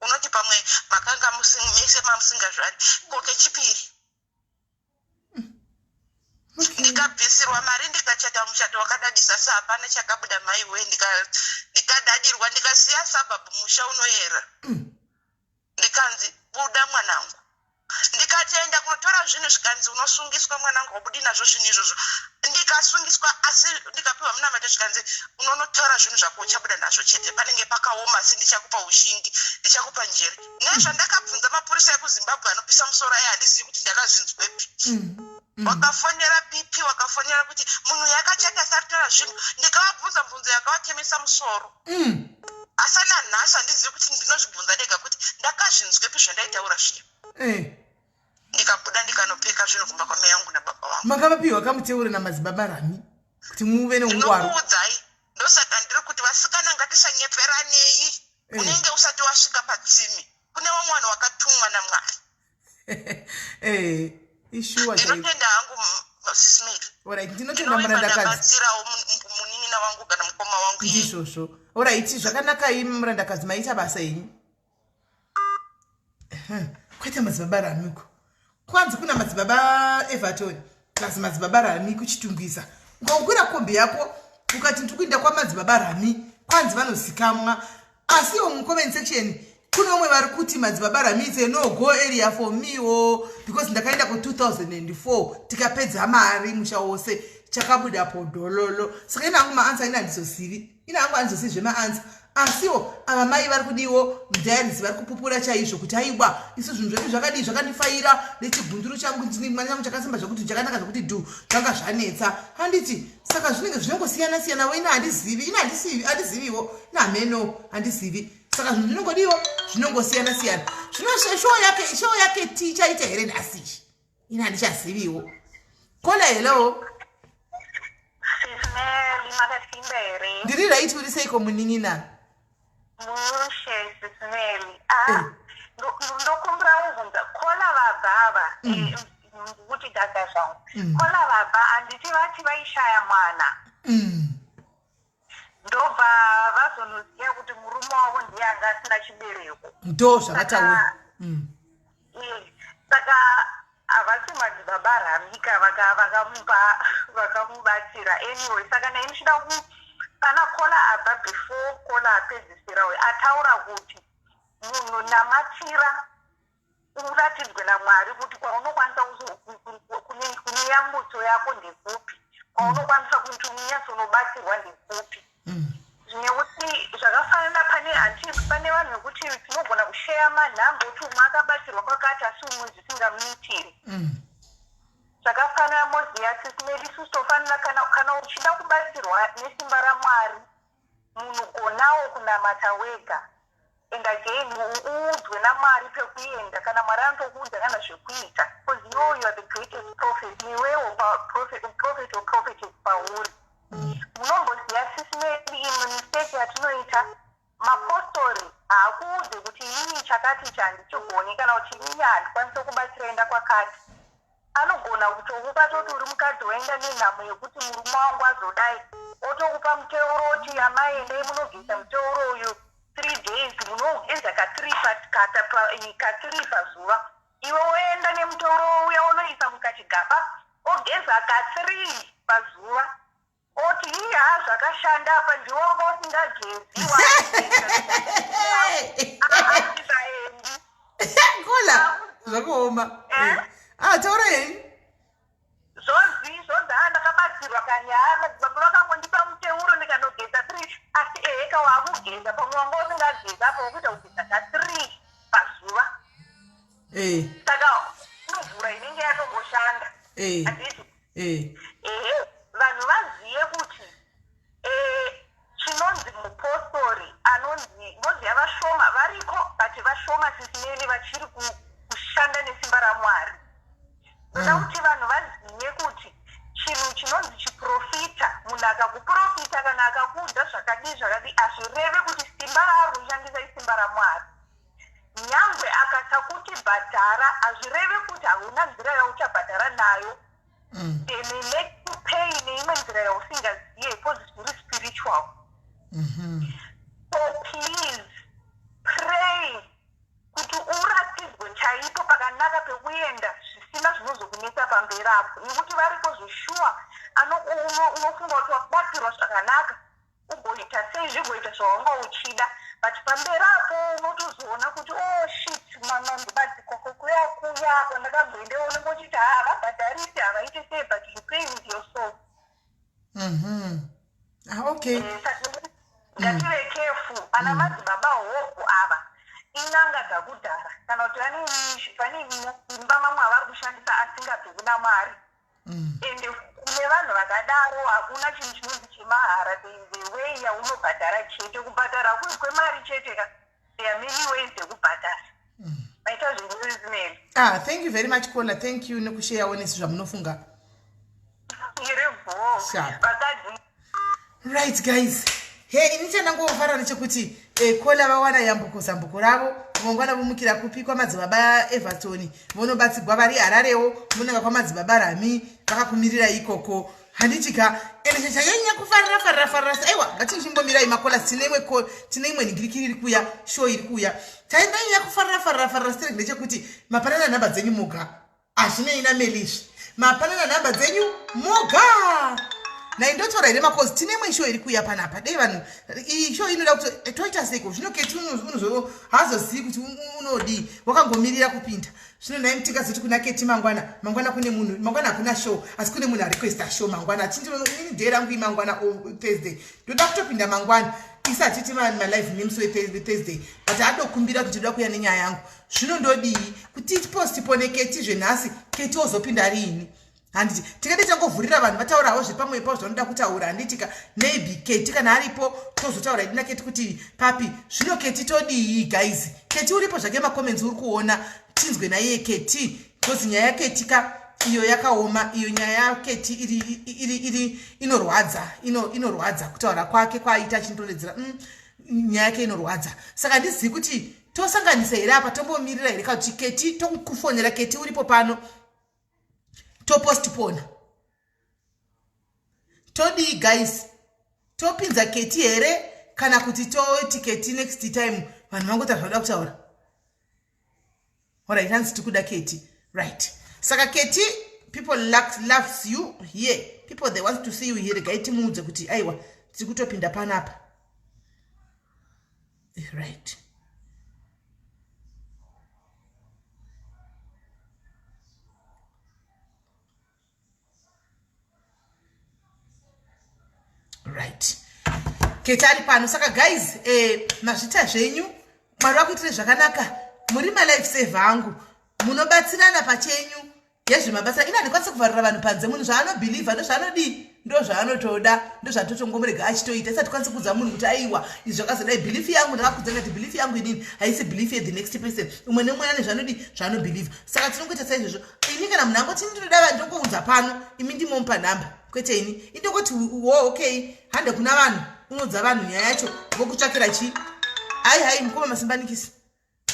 unoti pamwe makanga mese mamusingazvari. Ko kechipiri ndikabvisirwa mari, ndikachata muchato wakadadisa, si hapana chakabuda. Maiwe, ndikadadirwa, ndikasiya sabhabhu musha unoyera. Ndikanzi, "Buda mwanangu." Ndikatoenda kunotora zvinhu, zvikanzi, "Unosungiswa mwanangu, wabudi nazvo zvinhu izvozvo." Ndikasungiswa, asi ndikapiwa munamato, zvikanzi, "Unonotora zvinhu zvako, uchabuda nazvo chete. Panenge pakaoma, asi ndichakupa ushingi, ndichakupa njere." Nezvandakabvunza mapurisa ekuZimbabwe anopisa musoro aya, handizivi kuti ndakazvinzwepi. Wakafonera PP, wakafonera kuti munhu yakachata saritora zvinhu. Ndikavabvunza mubvunzo yakavatemesa musoro. Asi nanhasi handizivi kuti ndinozvibvunza ndega kuti ndakazvinzwepi zvandaitaura zviya. Ndikabuda, ndikanopeka zvinhu kumba kwamai yangu nababa vangu. Makavapiwa kamuteure namadzibaba Rami kuti muve neungwaru? Ndinokuudzai, ndosaka ndiri kuti vasikana ngatisanyeperanei. Unenge usati wasvika patsime, kune vamwe vanhu vakatumwa naMwari. Ishuwa chaiko. Ndinotenda hangu, Sis Mary. Alright, ndinotenda, ndinovimba murandakadzi. Ndabatsirawo munin'ina wangu kana mukoma wangu iye. Ndizvozvo. Alright, zvakanakai, murandakadzi, maita basa henyu. Kwete madzibaba Ramiko, kwanzi kuna madzibaba Everton plus madzibaba Rami kuChitungwiza. Ukakwira kombi yako ukati ndiri kuenda kwamadzibaba Rami, kwanzi vanozikamwa. Asiwo mucomment section kune vamwe vari kuti madzibaba Rami is a no go area for me o, because ndakaenda ku2004, tikapedza mari musha wose, chakabuda podhololo. Saka ina hangu maanswer, ina handizozivi, ina hangu handizozivi zvemaanswer. Asiwo ava mai vari kudiwo mudiaries vari kupupura chaizvo kuti aiwa, isu zvinhu zvedu zvakadii, zvakandifaira nechigunduru changu, ndine mwana changu chakasimba zvokuti chakanaka zvokuti dhu, zvanga zvanetsa, handiti? Saka zvinenge zvinongosiyana siyanawo. Ina handizivi, ina handiziviwo, ina hameno, handizivi. Saka zvinhu zvinongodiwo zvinongosiyana siyana. Zvino show yake tichaita here nhasi? Ina handichaziviwo. Caller, hello. Sis Mary, makasimba here? Ndiri right, uri seiko munin'ina? Mushe, Sis Mary. Ah, ndokumbira kubvunza caller vabva kuti dada zvangu. Caller vabva, handiti vati vaishaya mwana? Ndobva vazonoziva kuti murume wavo ndiye anga asina chibereko. Ndo zvakataura. Saka havasi madzibaba Ramika vakamupa, vakamubatsira anyway. Saka nai ndichida ku pana caller abva before, caller apedzisira uyu ataura kuti munhu namatira uratidzwe naMwari kuti kwaunokwanisa kune yambutso yako ndekupi, kwaunokwanisa kuti unyatsonobatsirwa ndekupi. Nekuti zvakafanana pane hanti pane vanhu vekuti tinogona kusheya manhamba kuti umwe akabatsirwa kwakati, asi umwe zvisingamuitiri. Zvakafanana moziya, Sis Mary, isusu tofanira kana uchida kubatsirwa nesimba raMwari, munhu gonawo kunamata wega and again uudzwe naMwari pekuenda. Kana Mwari anotokuudza kana zvekuita, because iwewo you are the greatest prophet, iwewo prophet or prophetess pauri. Munomboziva, Sis Mary, imwe mistake yatinoita, mapostori haakuudze kuti inini chakati ichi handichigoni, kana kuti inini handikwanisi kubatsira, enda kwakati. Anogona kutokupa toti uri mukadzi waenda nenhamo yekuti murume wangu azodai, otokupa muteuro, oti, "Amai, endai munogeza muteuro uyu 3 days." Munougeza ka3 pazuva. Iwe woenda nemuteuro uya, unoisa mukachigaba, ogeza ka3 pazuva, oti, "Iya, zvakashanda apa, ndiwe wanga usingagezi." Asingaendi. Caller, zvakaoma. Eh? Ah, taura henyu. Zvonzi ha, ndakabatsirwa kani, ha, madzibaba vakangondipa muteuro ndikanogeza three. Asi eheka, waakugeza, pamwe wanga usingageza apa, wakuita kugeza ka3 pazuva. Eh. Saka inovhura inenge yatomboshanda. Eh. Handiti? Eh. Ehe, vanhu vazive kuti chinonzi mupostori anonzi moziva vashoma variko, but vashoma sisineni vachiri kushanda nesimba raMwari. Ndoda kuti vanhu vazive kuti chinhu chinonzi chiprofita, munhu akakuprofita kana akakuudza zvakadii zvakadii, hazvireve kuti simba raari kushandisa isimba raMwari. Nyangwe akasakuti bhadhara, hazvireve kuti hauna nzira yauchabhadhara nayo. They may make you pay neimwe nzira yausingazive because zviri spiritual. So please pray kuti uratidzwe chaipo pakanaka pekuenda zvisina zvinozokunetsa pamberi apo, nekuti variko zveshuwa unofunga kuti wabatsirwa zvakanaka, ugoita sei, zvigoita zvawanga uchida, but pamberi apo unotozoona kuti, oh shit, mandibadzikwa kuya kuya kwandakamboendewo. Unenge uchiti ha, havabhadharisi, havaiti sei, but you pay with your soul. Ah, okay. Ngative careful. Ana madzibaba Hope ava in'anga dzakudhara, kana kuti vane imba mamwe avari kushandisa asingabvi kuna Mwari. Ende kune vanhu vakadaro hakuna chinhu chinonzi chemahara. There is a way yaunobhadhara chete. Kubhadhara hakuzi kwemari chete ka, there are many ways dzekubhadhara. Maita zvinhu. Ah, thank you very much, caller. Thank you nekusharewo nesu zvamunofunga. Iri bho. Sharp. Vakadzi. Right guys, he, ini chandangofarira ndechekuti caller vawana yambuko, zambuko ravo. Mangwana vomukira kupi? Kwamadzibaba Everton vonobatsigwa. Vari Hararewo munanga kwamadzibaba Rami, vakakumirira ikoko, handitika? Ende chanyanya kufarira farira farira, aiwa, ngatichingomirai macallers, tine imwe tine imwe nhingirikiri iri kuuya, show iri kuuya. Chaindanyanya kufarira farira farira sterek ndechekuti mapanana nhamba dzenyu muga, hazvinei namelizvi, mapanana nhamba dzenyu moga. Nai ndotora here macalls? Tine imwe show iri kuuya panapa. Dei vanhu, iyi show inoda kuti toita seiko zvino? Keti haazozivi kuti unodii, wakangomirira kupinda. Zvino nai tingazoti kuna Keti mangwana, mangwana kune munhu, mangwana hakuna show, asi kune munhu arequesta show mangwana. Achindinini day rangu imangwana, Thursday, ndoda kutopinda mangwana. Isi hatiti malive nemusi weThursday, but adokumbira kuti ndoda kuuya nenyaya yangu. Zvino ndodii kuti postpone Keti zvenhasi? Keti ozopinda riini? Handiti tingade tangovhurira vanhu vataurawo zvepamwe pavo zvavanoda kutaura, handitika? Maybe Keti kana aripo tozotaura idina Keti kuti papi. Zvino Keti todii, guys? Keti uripo zvake, macomments uri kuona, tinzwe naiye Keti, because nyaya yaKeti ka iyo yakaoma. Iyo nyaya yaKeti iri inorwadza, inorwadza kutaura kwake kwaaita achindoredzera. Nyaya yake inorwadza, saka handizivi kuti tosanganisa here apa, tombomirira here, kana kuti Keti tokufonera. Keti uripo pano, topostpona, todii guys? Topinza Keti here, kana kuti toti Keti next time? Vanhu vangota zvavada kutaura. Alright, hanzi tikuda Keti. Right, saka Keti, people loves you here, people, they want to see you here. Regai timuudze kuti aiwa, tiri kutopinda panapa. Right, right, Keti ari pano. Saka guys, mazvita zvenyu, Mwari vakuitire zvakanaka. Muri malife saver angu, munobatsirana pachenyu yezvemabasa. Ina handikwanisi kuvharira vanhu panze. Munhu zvaanobhilivha ndozvaanodii, ndo zvaanotoda, ndo zvatotongomurega achitoita. Isati kwanisi kuudza munhu kuti aiwa, izvi zvakazodai. Belief yangu, ndakakudza ngati belief yangu inini haisi belief yethe next person. Umwe nemwe ane zvaanodii, zvaanobhilivha. Saka tinongoita saizvozvo. Ini kana munhu angoti ndinoda, ndongoudza pano, imi ndimomupa nhamba, kwete ini. Indongoti wo, okay, hande kuna vanhu, unoudza vanhu nyaya yacho, vokutsvakira chii. Hai hai, mukoma Masimbanikisi,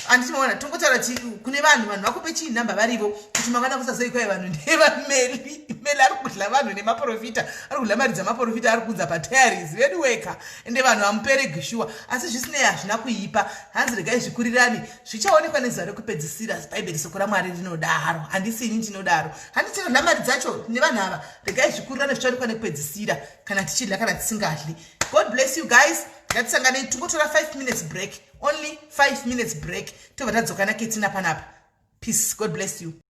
handiti maona? Tongotaura ti kune vanhu, vanhu vakupe chii, nhamba varivo, kuti mangwana kusazoi kwai vanhu ndevameli meli ari kudla vanhu nemaprofita, ari kudla mari dzamaprofita, ari kunza patiaries vedu weka. Ende vanhu hamuperegi shuwa, asi zvisinei hazvina kuipa. Hanzi regai zvikurirani, zvichaonekwa nezuva rekupedzisira. Bhaibheri, soko raMwari rinodaro, handisi ini ndinodaro. Handi tinodla mari dzacho nevanhu ava? Regai zvikurirane, zvichaonekwa nekupedzisira, kana tichidla kana tisingadli. God bless you guys. Ngatisanganei, tingotora 5 minutes break, only 5 minutes break, tobva tadzoka naKetina panapa. Peace, God bless you.